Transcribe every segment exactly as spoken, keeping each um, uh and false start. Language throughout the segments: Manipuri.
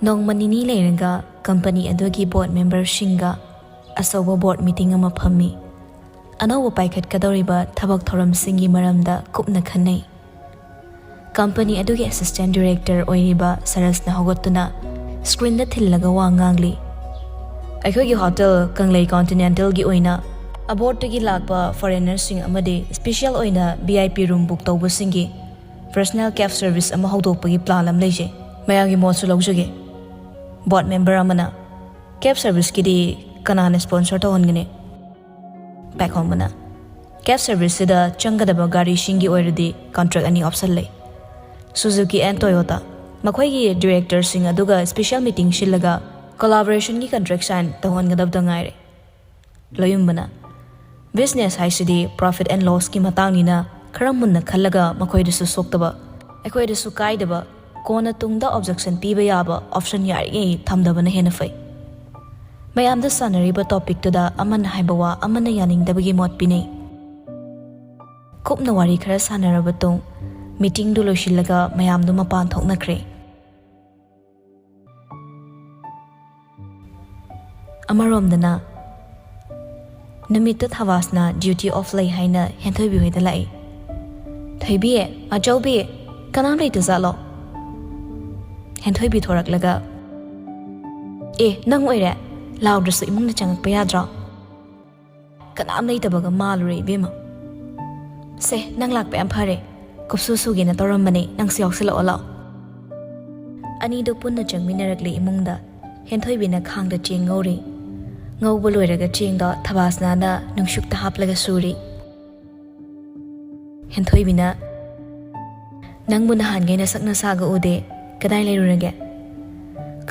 ꯅꯣꯡꯃ ꯅꯤꯅꯤ ꯂꯩꯔꯒ ꯀꯝꯄꯅꯤ ꯑꯗꯨꯒꯤ ꯕꯣꯔꯗ ꯃꯦꯝꯕꯔꯁꯤꯡꯒ ꯑꯆꯧꯕ ꯕꯣꯔꯗ ꯃꯤꯇꯤꯡ ꯑꯃ ꯐꯝꯃꯤ꯫ ꯑꯅꯧꯕ ꯄꯥꯏꯈꯠꯀꯗꯧꯔꯤꯕ ꯊꯕꯛ ꯊꯧꯔꯝꯁꯤꯡꯒꯤ ꯃꯔꯝꯗ ꯀꯨꯞꯅ ꯈꯟꯅꯩ꯫ ꯀꯝꯄꯅꯤ ꯑꯗꯨꯒꯤ ꯑꯦꯁꯤꯁꯇꯦꯟ ꯗꯤꯔꯦꯛꯇꯔ ꯑꯣꯏꯔꯤꯕ ꯁꯔꯁꯅ ꯍꯧꯒꯠꯇꯨꯅ ꯁ꯭ꯀ꯭ꯔꯤꯟꯗ ꯊꯤꯜꯂꯒ ꯋꯥ ꯉꯥꯡꯂꯤ꯫ ꯑꯩꯈꯣꯏꯒꯤ ꯍꯣꯇꯦꯜ ꯀꯪꯂꯩ ꯀꯣꯟꯇꯤꯅꯦꯟꯇꯦꯜꯒꯤ ꯑꯣꯏꯅ ꯑꯕꯣꯔꯠꯇꯒꯤ ꯂꯥꯛꯄ ꯐꯣꯔꯦꯅꯔꯁꯤꯡ ꯑꯃꯗꯤ ꯁ꯭ꯄꯤꯁꯤꯌꯦꯜ ꯑꯣꯏꯅ V I P room book ꯇꯧꯕꯁꯤꯡꯒꯤ ꯄꯔꯁꯅꯦꯜ ꯀꯦꯕ ꯁꯔꯚꯤꯁ ꯑꯃ ꯍꯧꯗꯣꯛꯄꯒꯤ ꯄ꯭ꯂꯥꯟ ꯑꯃ ꯂꯩꯖꯩ꯫ ꯃꯌꯥꯝꯒꯤ ꯃꯣꯠꯁꯨ ꯂꯧꯖꯒꯦ꯫ ꯕꯣꯔꯗ ꯃꯦꯝꯕꯔ ꯑꯃꯅ, "ꯀꯦꯕ ꯁꯔꯚꯤꯁꯀꯤꯗꯤ ꯀꯅꯥꯅ ꯁ꯭ꯄꯣꯟꯁꯔ ꯇꯧꯍꯟꯒꯅꯤ?" ꯄꯥꯏꯈꯣꯝꯕꯅ, "ꯀꯦꯕ ꯁꯔꯚꯤꯁꯁꯤꯗ ꯆꯪꯒꯗꯕ ꯒꯥꯔꯤꯁꯤꯡꯒꯤ ꯑꯣꯏꯔꯗꯤ ꯀꯟꯇ꯭ꯔꯦꯛ ꯑꯅꯤ ꯑꯣꯞꯁꯟ ꯂꯩ, ꯁꯨꯖꯨꯀꯤ ꯑꯦꯟ ꯇꯣꯌꯣꯇꯥ꯫ ꯃꯈꯣꯏꯒꯤ ꯗꯤꯔꯦꯛꯇꯔꯁꯤꯡ ꯑꯗꯨꯒ ꯁ꯭ꯄꯤꯁꯤꯌꯦꯜ ꯃꯤꯇꯤꯡ ꯁꯤꯜꯂꯒ ꯀꯣꯂꯥꯕꯣꯔꯦꯁꯟꯒꯤ ꯀꯟꯇ꯭ꯔꯦꯛ ꯁꯥꯏꯟ ꯇꯧꯍꯟꯒꯗꯕꯗ ꯉꯥꯏꯔꯦ꯫" ꯂꯣꯌꯨꯝꯕꯅ, "ꯕꯤꯖꯤꯅꯦꯁ ꯍꯥꯏꯁꯤꯗꯤ ꯄ꯭ꯔꯣꯐꯤꯠ ꯑꯦꯟ ꯂꯣꯁꯀꯤ ꯃꯇꯥꯡꯅꯤꯅ ꯈꯔ ꯃꯨꯟꯅ ꯈꯜꯂꯒ ꯃꯈꯣꯏꯗꯁꯨ ꯁꯣꯛꯇꯕ, ꯑꯩꯈꯣꯏꯗꯁꯨ ꯀꯥꯏꯗꯕ, ꯀꯣꯟꯅ ꯇꯨꯡꯗ ꯑꯣꯕꯖꯦꯛꯁꯟ ꯄꯤꯕ ꯌꯥꯕ ꯑꯣꯞꯁꯟ ꯌꯥꯔꯤꯉꯩ ꯊꯝꯗꯕꯅ ꯍꯦꯟꯅ ꯐꯩ꯫" ꯃꯌꯥꯝꯗ ꯁꯥꯟꯅꯔꯤꯕ ꯇꯣꯄꯤꯛꯇꯨꯗ ꯑꯃꯅ ꯍꯥꯏꯕ ꯋꯥ ꯑꯃꯅ ꯌꯥꯅꯤꯡꯗꯕꯒꯤ ꯃꯣꯠ ꯄꯤꯅꯩ꯫ ꯀꯨꯞꯅ ꯋꯥꯔꯤ ꯈꯔ ꯁꯥꯟꯅꯔꯕ ꯇꯨꯡ ꯃꯤꯇꯤꯡꯗꯨ ꯂꯣꯏꯁꯤꯜꯂꯒ ꯃꯌꯥꯝꯗꯨ ꯃꯄꯥꯟ ꯊꯣꯛꯅꯈ꯭ꯔꯦ꯫ ꯑꯃꯔꯣꯝꯗꯅ ꯅꯨꯃꯤꯠꯇꯨ ꯊꯕꯥꯁꯅ ꯗ꯭ꯌꯨꯇꯤ ꯑꯣꯐ ꯂꯩ ꯍꯥꯏꯅ ꯍꯦꯟꯊꯣꯏꯕꯤ ꯍꯣꯏꯗ ꯂꯥꯛꯏ꯫ "ꯊꯣꯏꯕꯤ, ꯑꯆꯧꯕꯤ, ꯀꯅꯥꯝ ꯂꯩꯇꯖꯥꯠꯂꯣ?" ꯍꯦꯟꯊꯣꯏꯕꯤ ꯊꯣꯔꯛꯂꯒ, "ꯑꯦ, ꯅꯪ ꯑꯣꯏꯔꯦ? ꯂꯥꯎꯗ꯭ꯔꯁꯨ ꯏꯃꯨꯡꯗ ꯆꯪꯉꯛꯄ ꯌꯥꯗ꯭ꯔꯣ?" ꯀꯅꯥꯝ ꯂꯩꯇꯕꯒ ꯃꯥꯜꯂꯨꯔꯦ ꯏꯕꯦꯝꯃ꯫ "ꯁꯦ, ꯅꯪ ꯂꯥꯛꯄ ꯌꯥꯝ ꯐꯔꯦ꯫ ꯀꯨꯞꯁꯨ ꯁꯨꯒꯦꯅ ꯇꯧꯔꯝꯕꯅꯦ, ꯅꯪꯁꯨ ꯌꯥꯎꯁꯜꯂꯛꯑꯣ ꯂꯥꯛꯑꯣ꯫" ꯑꯅꯤꯗꯣ ꯄꯨꯟꯅ ꯆꯪꯃꯤꯟꯅꯔꯛꯂꯦ ꯏꯃꯨꯡꯗ꯫ ꯍꯦꯟꯊꯣꯏꯕꯤꯅ ꯈꯥꯡꯗ ꯆꯦꯡ ꯉꯧꯔꯤ꯫ ꯉꯧꯕ ꯂꯣꯏꯔꯒ ꯆꯦꯡꯗꯣ ꯊꯕꯥꯁꯅꯥꯅ ꯅꯨꯡꯁꯨꯛꯇ ꯍꯥꯞꯂꯒ ꯁꯨꯔꯤ꯫ ꯍꯦꯟꯊꯣꯏꯕꯤꯅ, "ꯅꯪꯕꯨ ꯅꯍꯥꯟꯈꯩ ꯅꯁꯛ ꯅꯁꯥꯒ ꯎꯗꯦ, ꯀꯗꯥꯏ ꯂꯩꯔꯨꯔꯒꯦ?"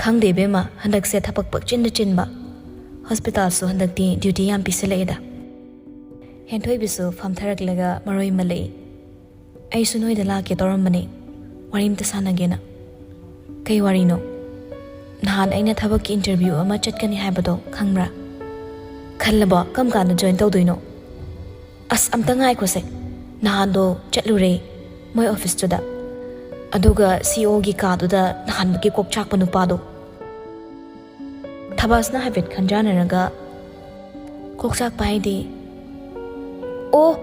"ꯈꯪꯗꯦ ꯏꯕꯦꯝꯃ, ꯍꯟꯗꯛꯁꯦ ꯊꯕꯛ ꯄꯛꯆꯤꯟꯗ ꯆꯤꯟꯕ꯫ ꯍꯣꯁꯄꯤꯇꯥꯜꯁꯨ ꯍꯟꯗꯛꯇꯤ ꯗ꯭ꯌꯨꯇꯤ ꯌꯥꯝ ꯄꯤꯁꯜꯂꯛꯑꯦꯗ꯫" ꯍꯦꯟꯊꯣꯏꯕꯤꯁꯨ ꯐꯝꯊꯔꯛꯂꯒ ꯃꯔꯣꯏ ꯃꯜꯂꯛꯏ꯫ "ꯑꯩꯁꯨ ꯅꯣꯏꯗ ꯂꯥꯛꯀꯦ ꯇꯧꯔꯝꯕꯅꯦ, ꯋꯥꯔꯤ ꯑꯝꯇ ꯁꯥꯟꯅꯒꯦꯅ꯫" "ꯀꯩ ꯋꯥꯔꯤꯅꯣ?" "ꯅꯍꯥꯟ ꯑꯩꯅ ꯊꯕꯛꯀꯤ ꯏꯟꯇꯔꯚ꯭ꯌꯨ ꯑꯃ ꯆꯠꯀꯅꯤ ꯍꯥꯏꯕꯗꯣ ꯈꯪꯕ꯭ꯔꯥ?" "ꯈꯜꯂꯕꯣ? ꯀꯔꯝ ꯀꯥꯟꯗ ꯖꯣꯏꯟ ꯇꯧꯗꯣꯏꯅꯣ?" "ꯑꯁ, ꯑꯝꯇ ꯉꯥꯏꯈꯣꯁꯦ꯫ ꯅꯍꯥꯟꯗꯣ ꯆꯠꯂꯨꯔꯦ ꯃꯣꯏ ꯑꯣꯐꯤꯁꯇꯨꯗ꯫ ꯑꯗꯨꯒ ꯁꯤ ꯑꯣꯒꯤ ꯀꯥꯗꯨꯗ ꯅꯍꯥꯟꯃꯨꯛꯀꯤ ꯀꯣꯛ ꯆꯥꯛꯄ ꯅꯨꯄꯥꯗꯣ꯫ ꯊꯕꯥꯁꯅ ꯍꯥꯏꯐꯦꯠ ꯈꯟꯖꯥꯟꯅꯔꯒ, "ꯀꯣꯛ ꯆꯥꯛꯄ ꯍꯥꯏꯗꯤ?" "ꯑꯣ,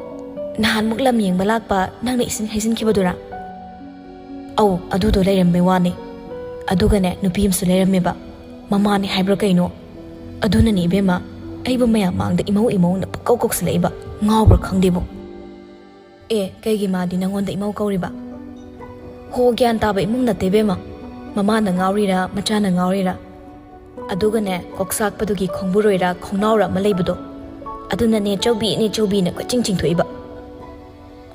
ꯅꯍꯥꯟꯃꯨꯛ ꯂꯝ ꯌꯦꯡꯕ ꯂꯥꯛꯄ ꯅꯪꯅ ꯏꯁꯤꯡ ꯍꯩꯖꯤꯟꯈꯤꯕꯗꯨꯔꯥ?" "ꯑꯧ, ꯑꯗꯨꯗꯣ ꯂꯩꯔꯝꯕꯩ ꯋꯥꯅꯤ꯫ ꯑꯗꯨꯒꯅꯦ, ꯅꯨꯄꯤ ꯑꯃꯁꯨ ꯂꯩꯔꯝꯃꯦꯕ꯫ ꯃꯃꯥꯅꯤ ꯍꯥꯏꯕ꯭ꯔꯥ ꯀꯩꯅꯣ? ꯑꯗꯨꯅꯅꯦ ꯏꯕꯦꯝꯃ, ꯑꯩꯕꯨ ꯃꯌꯥꯝ ꯃꯥꯡꯗ ꯏꯃꯧ ꯏꯃꯧꯅ ꯄꯨꯀꯧ ꯀꯧꯁꯤꯜꯂꯛꯏꯕ꯫ ꯉꯥꯎꯕ꯭ꯔꯥ ꯈꯪꯗꯦꯕꯨ꯫" "ꯑꯦ, ꯀꯩꯒꯤ ꯃꯥꯗꯤ ꯅꯪꯉꯣꯟꯗ ꯏꯃꯧ ꯀꯧꯔꯤꯕ?" "ꯍꯣ, ꯒ꯭ꯌꯥꯟ ꯇꯥꯕ ꯏꯃꯨꯡ ꯅꯠꯇꯦ ꯏꯕꯦꯝꯃ꯫ ꯃꯃꯥꯅ ꯉꯥꯎꯔꯤꯔꯥ, ꯃꯆꯥꯅ ꯉꯥꯎꯔꯤꯔꯥ? ꯑꯗꯨꯒꯅꯦ, ꯀꯣꯛꯆꯥꯛꯄꯗꯨꯒꯤ ꯈꯣꯡꯕꯨꯔꯣꯏꯔꯥ ꯈꯣꯡꯅꯥꯎꯔꯥ ꯑꯃ ꯂꯩꯕꯗꯣ, ꯑꯗꯨꯅꯅꯦ ꯆꯧꯕꯤ, ꯅꯦ ꯆꯧꯕꯤꯅ ꯀꯣꯏꯆꯤꯡ ꯆꯤꯡꯊꯣꯛꯏꯕ꯫"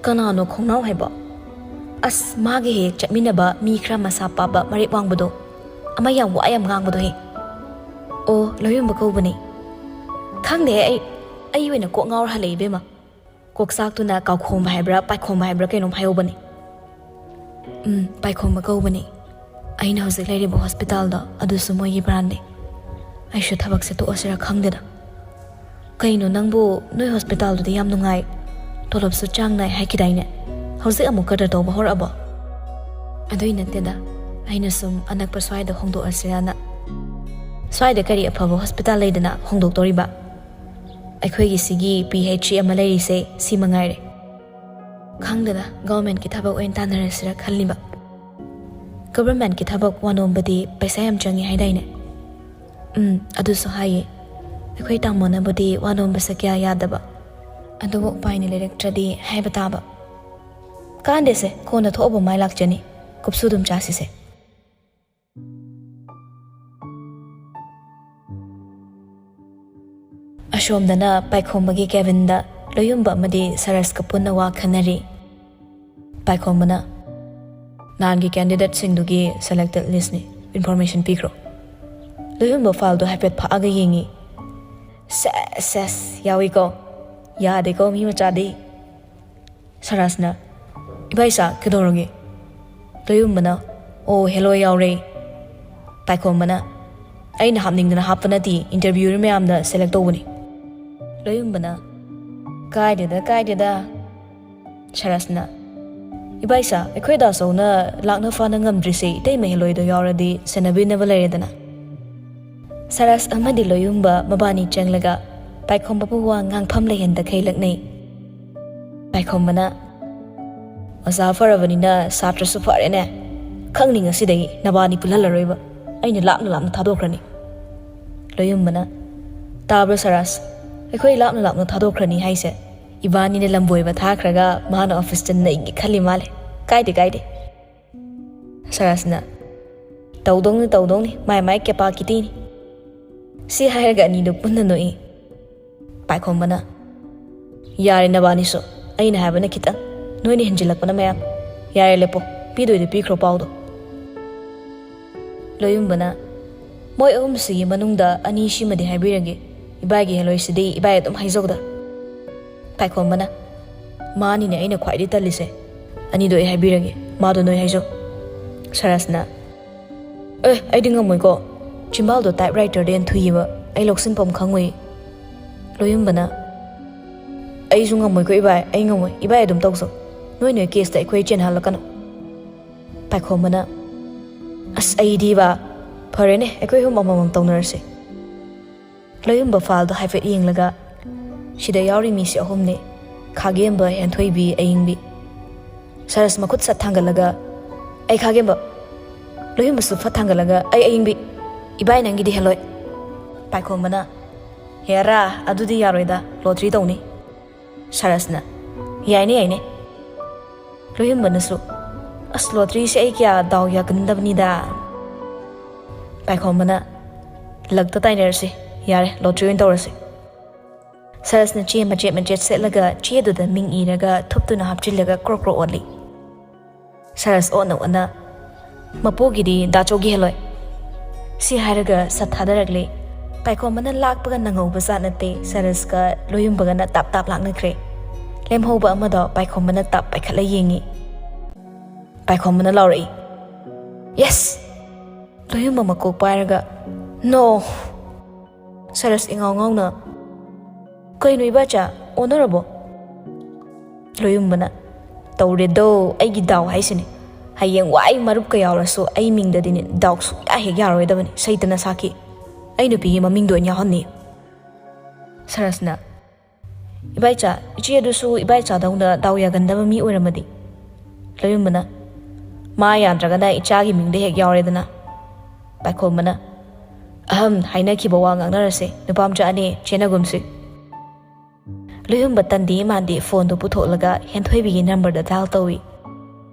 "ꯀꯅꯥꯅꯣ ꯈꯣꯡꯅꯥꯎ ꯍꯥꯏꯕꯣ?" "ꯑꯁ, ꯃꯥꯒꯤ ꯍꯦꯛ ꯆꯠꯃꯤꯟꯅꯕ ꯃꯤ ꯈꯔ ꯃꯁꯥ ꯄꯥꯕ, ꯃꯔꯦꯛ ꯋꯥꯡꯕꯗꯣ, ꯑꯃ ꯌꯥꯝ ꯋꯥ ꯌꯥꯝ ꯉꯥꯡꯕꯗꯣ ꯍꯦ꯫" "ꯑꯣ, ꯂꯣꯌꯨꯝꯕ ꯀꯧꯕꯅꯦ꯫" "ꯈꯪꯗꯦ, ꯑꯩ, ꯑꯩ ꯑꯣꯏꯅ ꯀꯣꯛ ꯉꯥꯎꯔ ꯍꯜꯂꯛꯏ ꯏꯕꯦꯝꯃ꯫ ꯀꯣꯛꯆꯥꯛꯇꯨꯅ ꯀꯥꯎꯈꯣꯝꯕ ꯍꯥꯏꯕ꯭ꯔꯥ, ꯄꯥꯏꯈꯣꯝꯕ ꯍꯥꯏꯕ꯭ꯔꯥ ꯀꯩꯅꯣꯝ ꯍꯥꯏꯍꯧꯕꯅꯦ꯫" "ꯎꯝ, ꯄꯥꯏꯈꯣꯝꯕ ꯀꯧꯕꯅꯦ꯫ ꯑꯩꯅ ꯍꯧꯖꯤꯛ ꯂꯩꯔꯤꯕ ꯍꯣꯁꯄꯤꯇꯥꯜꯗꯣ, ꯑꯗꯨꯁꯨ ꯃꯣꯏꯒꯤ ꯕ꯭ꯔꯥꯟꯅꯦ꯫ ꯑꯩꯁꯨ ꯊꯕꯛꯁꯦ ꯇꯣꯛꯑꯁꯤꯔꯥ ꯈꯪꯗꯦꯗ꯫" "ꯀꯩꯅꯣ ꯅꯪꯕꯨ, ꯅꯣꯏ ꯍꯣꯁꯄꯤꯇꯥꯜꯗꯨꯗꯤ ꯌꯥꯝ ꯅꯨꯡꯉꯥꯏ, ꯇꯣꯂꯣꯞꯁꯨ ꯆꯥꯡ ꯅꯥꯏ ꯍꯥꯏꯈꯤꯗꯥꯏꯅꯦ? ꯍꯧꯖꯤꯛ ꯑꯃꯨꯛ ꯀꯗꯔ ꯇꯧꯕ ꯍꯧꯔꯛꯑꯕꯣ?" "ꯑꯗꯨꯏ ꯅꯠꯇꯦꯗ, ꯑꯩꯅ ꯁꯨꯝ ꯑꯅꯛꯄ ꯁ꯭ꯋꯥꯏꯗ ꯍꯣꯡꯗꯣꯛꯑꯁꯤꯔꯅ꯫" "ꯁ꯭ꯋꯥꯏꯗ ꯀꯔꯤ ꯑꯐꯕ ꯍꯣꯁꯄꯤꯇꯥꯜ ꯂꯩꯗꯅ ꯍꯣꯡꯗꯣꯛꯇꯣꯔꯤꯕ? ꯑꯩꯈꯣꯏꯒꯤ ꯁꯤꯒꯤ ꯄꯤ ꯍꯩꯆ ꯁꯤ ꯑꯃ ꯂꯩꯔꯤꯁꯦ, ꯁꯤ ꯃꯉꯥꯏꯔꯦ꯫" "ꯈꯪꯗꯦꯗ, ꯒꯚꯔꯟꯃꯦꯟꯠꯀꯤ ꯊꯕꯛ ꯑꯣꯏꯅ ꯇꯥꯟꯅꯔꯁꯤꯔ ꯈꯜꯂꯤꯕ꯫" "ꯒꯚꯔꯟꯃꯦꯟꯠꯀꯤ ꯊꯕꯛ ꯋꯥꯅꯣꯝꯕꯗꯤ ꯄꯩꯁꯥ ꯌꯥꯝ ꯆꯪꯉꯤ ꯍꯥꯏꯗꯥꯏꯅꯦ?" "ꯎꯝ, ꯑꯗꯨꯁꯨ ꯍꯥꯏꯌꯦ꯫ ꯑꯩꯈꯣꯏ ꯇꯥꯃꯣꯅꯕꯨꯗꯤ ꯋꯥꯅꯣꯝꯕꯁꯦ ꯀꯌꯥ ꯌꯥꯗꯕ꯫ ꯑꯗꯨꯕꯨ ꯎꯄꯥꯏꯅ ꯂꯩꯔꯛꯇ꯭ꯔꯗꯤ ꯍꯥꯏꯕ ꯇꯥꯕ꯫ ꯀꯥꯟꯗꯦꯁꯦ, ꯀꯣꯟꯅ ꯊꯣꯛꯑꯕ ꯃꯥꯏ ꯂꯥꯛꯆꯅꯤ꯫ ꯀꯨꯞꯁꯨ ꯑꯗꯨꯝ ꯆꯥꯁꯤꯁꯦ꯫" ꯑꯁꯣꯝꯗꯅ ꯄꯥꯏꯈꯣꯝꯕꯒꯤ ꯀꯦꯕꯤꯟꯗ ꯂꯣꯌꯨꯝꯕ ꯑꯃꯗꯤ ꯁꯔꯁꯀ ꯄꯨꯟꯅ ꯋꯥ ꯈꯟꯅꯔꯤ꯫ ꯄꯥꯏꯈꯣꯝꯕꯅ, "ꯅꯍꯥꯟꯒꯤ ꯀꯦꯟꯗꯤꯗꯦꯠꯁꯤꯡꯗꯨꯒꯤ ꯁꯦꯂꯦꯛꯇꯦꯗ ꯂꯤꯁ꯭ꯠꯅꯤ, ꯏꯟꯐꯣꯔꯃꯦꯁꯟ ꯄꯤꯈ꯭ꯔꯣ꯫" ꯂꯣꯌꯨꯝꯕ ꯐꯥꯏꯜꯗꯣ ꯍꯥꯏꯐꯦꯠ ꯐꯥꯛꯑꯒ ꯌꯦꯡꯉꯤ꯫ "ꯁꯦꯁ, ꯁꯦꯁ, ꯌꯥꯎꯏꯀꯣ꯫ ꯌꯥꯗꯦꯀꯣ ꯃꯤ ꯃꯆꯥꯗꯤ꯫" ꯁꯔꯁꯅ, "ꯏꯕꯥꯏꯁꯥ, ꯀꯩꯗꯧꯔꯒꯦ?" ꯂꯣꯌꯨꯝꯕꯅ, "ꯑꯣ, ꯍꯦꯂꯣ ꯌꯥꯎꯔꯦ꯫" ꯄꯥꯏꯈꯣꯝꯕꯅ, "ꯑꯩꯅ ꯍꯥꯞꯅꯤꯡꯗꯅ ꯍꯥꯞꯄ ꯅꯠꯇꯦ, ꯏꯟꯇꯔꯚ꯭ꯌꯨꯔꯤ ꯃꯌꯥꯝꯅ ꯁꯦꯂꯦꯛ ꯇꯧꯕꯅꯤ꯫" ꯂꯣꯌꯨꯝꯕꯅ, "ꯀꯥꯏꯗꯦꯗ, ꯀꯥꯏꯗꯦꯗ꯫" ꯁꯔꯁꯅ, "ꯏꯕꯥꯏꯁꯥ, ꯑꯩꯈꯣꯏ ꯗꯥꯆꯧꯅ ꯂꯥꯛꯅ ꯐꯥꯅ ꯉꯝꯗ꯭ꯔꯤꯁꯦ ꯏꯇꯩꯃ ꯍꯦꯂꯣꯏꯗꯣ ꯌꯥꯎꯔꯗꯤ ꯁꯦꯟꯅꯕꯤꯅꯕ ꯂꯩꯔꯦꯗꯅ?" ꯁꯔꯁ ꯑꯃꯗꯤ ꯂꯣꯌꯨꯝꯕ ꯃꯕꯥꯅꯤ ꯆꯪꯂꯒ ꯄꯥꯏꯈꯣꯝꯕꯕꯨ ꯋꯥ ꯉꯥꯡꯐꯝ ꯂꯩꯍꯟꯗꯈꯩ ꯂꯛꯅꯩ꯫ ꯄꯥꯏꯈꯣꯝꯕꯅ, "ꯑꯣꯖꯥ ꯐꯔꯕꯅꯤꯅ ꯁꯥꯇ꯭ꯔꯁꯨ ꯐꯔꯦꯅꯦ꯫ ꯈꯪꯅꯤ ꯉꯁꯤꯗꯒꯤ ꯅꯕꯥꯅꯤ ꯄꯨꯜꯍꯜꯂꯔꯣꯏꯕ꯫ ꯑꯩꯅ ꯂꯥꯞꯅ ꯂꯥꯞꯅ ꯊꯥꯗꯣꯛꯈ꯭ꯔꯅꯤ꯫" ꯂꯣꯌꯨꯝꯕꯅ, "ꯇꯥꯕ꯭ꯔꯣ ꯁꯔꯁ? ꯑꯩꯈꯣꯏ ꯂꯥꯞꯅ ꯂꯥꯞꯅ ꯊꯥꯗꯣꯛꯈ꯭ꯔꯅꯤ ꯍꯥꯏꯁꯦ ꯏꯕꯥꯅꯤꯅ ꯂꯝꯕꯣꯏꯕ ꯊꯥꯈ꯭ꯔꯒ ꯃꯥꯅ ꯑꯣꯐꯤꯁꯇ ꯅꯩꯒꯦ ꯈꯜꯂꯤ ꯃꯥꯜꯂꯦ꯫ ꯀꯥꯏꯗꯦ, ꯀꯥꯏꯗꯦ꯫" ꯁꯔꯁꯅ, "ꯇꯧꯗꯧꯅꯤ, ꯇꯧꯗꯧꯅꯤ, ꯃꯥꯏ ꯃꯥꯏ ꯀꯦꯄꯥꯀꯤꯇꯤꯅꯤ꯫" ꯁꯤ ꯍꯥꯏꯔꯒ ꯑꯅꯤꯗꯨ ꯄꯨꯟꯅ ꯅꯣꯛꯏ꯫ ꯄꯥꯏꯈꯣꯝꯕꯅ, "ꯌꯥꯔꯦ ꯅꯕꯥꯅꯤꯁꯨ, ꯑꯩꯅ ꯍꯥꯏꯕꯅ ꯈꯤꯇꯪ, ꯅꯣꯏꯅ ꯍꯦꯟꯖꯤꯜꯂꯛꯄꯅ ꯃꯌꯥꯝ꯫ ꯌꯥꯔꯦ, ꯂꯦꯞꯄꯣ, ꯄꯤꯗꯣꯏꯗꯤ ꯄꯤꯈ꯭ꯔꯣ ꯄꯥꯎꯗꯣ꯫" ꯂꯣꯌꯨꯝꯕꯅ, "ꯃꯣꯏ ꯑꯍꯨꯝꯁꯤꯒꯤ ꯃꯅꯨꯡꯗ ꯑꯅꯤꯁꯤꯃꯗꯤ ꯍꯥꯏꯕꯤꯔꯒꯦ, ꯏꯕꯥꯏꯒꯤ ꯍꯦꯂꯣꯏꯁꯤꯗꯤ ꯏꯕꯥꯏ ꯑꯗꯨꯝ ꯍꯥꯏꯖꯧꯗ꯫" ꯄꯥꯏꯈꯣꯝꯕꯅ, "ꯃꯥꯅꯤꯅꯦ ꯑꯩꯅ ꯈ꯭ꯋꯥꯏꯗꯒꯤ ꯇꯜꯂꯤꯁꯦ, ꯑꯅꯤꯗꯣ ꯑꯩ ꯍꯥꯏꯕꯤꯔꯒꯦ, ꯃꯥꯗꯣ ꯅꯣꯏ ꯍꯥꯏꯖꯧ꯫" ꯁꯔꯁꯅ, "ꯑꯦ, ꯑꯩꯗꯤ ꯉꯝꯃꯣꯏꯀꯣ, ꯆꯤꯝꯕꯥꯜꯗꯣ ꯇꯥꯏꯞ ꯔꯥꯏꯇꯔꯗ ꯍꯦꯟꯅ ꯊꯨꯏꯌꯦꯕ, ꯑꯩ ꯂꯧꯁꯤꯟꯐꯝ ꯈꯪꯉꯣꯏ꯫" ꯂꯣꯌꯨꯝꯕꯅ, "ꯑꯩꯁꯨ ꯉꯝꯃꯣꯏꯀꯣ ꯏꯕꯥꯏ, ꯑꯩ ꯉꯝꯃꯣꯏ, ꯏꯕꯥꯏ ꯑꯗꯨꯝ ꯇꯧꯖꯧ, ꯅꯣꯏ ꯅꯣꯏ ꯀꯦꯁꯇ ꯑꯩꯈꯣꯏ ꯆꯦꯟꯍꯜꯂꯛꯀꯅꯨ꯫" ꯄꯥꯏꯈꯣꯝꯕꯅ, "ꯑꯁ, ꯑꯩꯗꯤꯕ, ꯐꯔꯦꯅꯦ, ꯑꯩꯈꯣꯏ ꯑꯍꯨꯝ ꯑꯃꯃꯝ ꯇꯧꯅꯔꯁꯦ꯫" ꯂꯣꯌꯨꯝꯕ ꯐꯥꯏꯜꯗꯣ ꯍꯥꯏꯐꯦꯠ ꯌꯦꯡꯂꯒ, "ꯁꯤꯗ ꯌꯥꯎꯔꯤ ꯃꯤꯁꯦ ꯑꯍꯨꯝꯅꯦ, ꯈꯥꯒꯦꯝꯕ, ꯍꯦꯟꯊꯣꯏꯕꯤ, ꯑꯌꯤꯡꯕꯤ꯫" ꯁꯔꯁ ꯃꯈꯨꯠ ꯁꯠ ꯊꯥꯡꯒꯠꯂꯒ, "ꯑꯩ ꯈꯥꯒꯦꯝꯕ꯫" ꯂꯣꯌꯨꯝꯕꯁꯨ ꯐꯠ ꯊꯥꯡꯒꯠꯂꯒ, "ꯑꯩ ꯑꯌꯤꯡꯕꯤ, ꯏꯕꯥꯏ ꯅꯪꯒꯤꯗꯤ ꯍꯦꯜꯂꯣꯏ꯫" ꯄꯥꯏꯈꯣꯝꯕꯅ, "ꯍꯦꯔꯥ, ꯑꯗꯨꯗꯤ ꯌꯥꯔꯣꯏꯗ, ꯂꯣꯇ꯭ꯔꯤ ꯇꯧꯅꯤ꯫" ꯁꯔꯁꯅ, "ꯌꯥꯏꯅꯦ, ꯌꯥꯏꯅꯦ꯫" ꯂꯣꯌꯨꯝꯕꯅꯁꯨ, "ꯑꯁ, ꯂꯣꯇ꯭ꯔꯤꯁꯦ ꯑꯩ ꯀꯌꯥ ꯗꯥꯎ ꯌꯥꯒꯟꯗꯕꯅꯤꯗ꯫" ꯄꯥꯏꯈꯣꯝꯕꯅ, "ꯂꯛꯇ ꯇꯥꯏꯅꯔꯁꯤ, ꯌꯥꯔꯦ, ꯂꯣꯇ꯭ꯔꯤ ꯑꯣꯏꯅ ꯇꯧꯔꯁꯤ꯫" ꯁꯔꯁꯅ ꯆꯦ ꯃꯆꯦꯠ ꯃꯆꯦꯠ ꯁꯦꯠꯂꯒ ꯆꯦꯗꯨꯗ ꯃꯤꯡ ꯏꯔꯒ ꯊꯨꯞꯇꯨꯅ ꯍꯥꯞꯆꯤꯜꯂꯒ ꯀ꯭ꯔꯣꯛ ꯀ꯭ꯔꯣꯛ ꯑꯣꯠꯂꯤ꯫ ꯁꯔꯁ ꯑꯣꯟꯅ ꯑꯣꯟꯅ, "ꯃꯄꯨꯒꯤꯗꯤ ꯗꯥꯆꯧꯒꯤ ꯍꯦꯜꯂꯣꯏ꯫" ꯁꯤ ꯍꯥꯏꯔꯒ ꯁꯠ ꯊꯥꯗꯔꯛꯂꯦ꯫ ꯄꯥꯏꯈꯣꯝꯕꯅ ꯂꯥꯛꯄꯒ ꯅꯪꯍꯧꯕ ꯖꯥꯠ ꯅꯠꯇꯦ꯫ ꯁꯔꯁꯀ ꯂꯣꯌꯨꯝꯕꯒꯅ ꯇꯥꯞ ꯇꯥꯞ ꯂꯥꯛꯅꯈ꯭ꯔꯦ꯫ ꯂꯦꯝꯍꯧꯕ ꯑꯃꯗꯣ ꯄꯥꯏꯈꯣꯝꯕꯅ ꯇꯥꯞ ꯄꯥꯏꯈꯠꯂ ꯌꯦꯡꯉꯤ꯫ ꯄꯥꯏꯈꯣꯝꯕꯅ ꯂꯥꯎꯔꯛꯏ, "ꯌꯦꯁ!" ꯂꯣꯌꯨꯝꯕ ꯃꯀꯣꯛ ꯄꯥꯏꯔꯒ, "ꯅꯣ!" ꯁꯔꯁ ꯏꯉꯥꯎ ꯉꯥꯎꯅ, "ꯀꯩꯅꯣ ꯏꯕꯥꯆꯥ, ꯑꯣꯟꯅꯔꯕꯣ?" ꯂꯣꯌꯨꯝꯕꯅ, "ꯇꯧꯔꯦꯗꯣ, ꯑꯩꯒꯤ ꯗꯥꯎ ꯍꯥꯏꯁꯤꯅꯦ꯫ ꯍꯌꯦꯡ ꯋꯥꯏ ꯃꯔꯨꯞꯀ ꯌꯥꯎꯔꯁꯨ ꯑꯩ ꯃꯤꯡꯗꯗꯤꯅꯦ ꯗꯥꯎ ꯁꯨꯡꯌꯥ ꯍꯦꯛ ꯌꯥꯔꯣꯏꯗꯕꯅꯤ꯫ ꯁꯩꯇꯅ ꯁꯥꯈꯤ꯫ ꯑꯩ ꯅꯨꯄꯤꯒꯤ ꯃꯃꯤꯡꯗ ꯑꯣꯏꯅ ꯌꯥꯎꯍꯟꯅꯤ꯫" ꯁꯔꯁꯅ, "ꯏꯕꯥꯏꯆꯥ, ꯏꯆꯦ ꯑꯗꯨꯁꯨ ꯏꯕꯥꯏꯆꯥꯗꯧꯅ ꯗꯥꯎ ꯌꯥꯒꯟꯗꯕ ꯃꯤ ꯑꯣꯏꯔꯝꯃꯗꯤ?" ꯂꯣꯌꯨꯝꯕꯅ, "ꯃꯥ ꯌꯥꯗ꯭ꯔꯒꯅ ꯏꯆꯥꯒꯤ ꯃꯤꯡꯗ ꯍꯦꯛ ꯌꯥꯎꯔꯦꯗꯅ꯫" ꯄꯥꯏꯈꯣꯝꯕꯅ, "ꯑꯍꯝ, ꯍꯥꯏꯅꯈꯤꯕ ꯋꯥ ꯉꯥꯡꯅꯔꯁꯦ꯫ ꯅꯨꯄꯥ ꯃꯆꯥꯅꯦ, ꯆꯦꯟꯅꯒꯨꯝꯁꯤ꯫" ꯂꯣꯌꯨꯝꯕ ꯇꯟꯗꯤ ꯃꯥꯟꯗꯤ ꯐꯣꯟꯗꯨ ꯄꯨꯊꯣꯛꯂꯒ ꯍꯦꯟꯊꯣꯏꯕꯤꯒꯤ ꯅꯝꯕꯔꯗ ꯗꯥꯏꯜ ꯇꯧꯏ꯫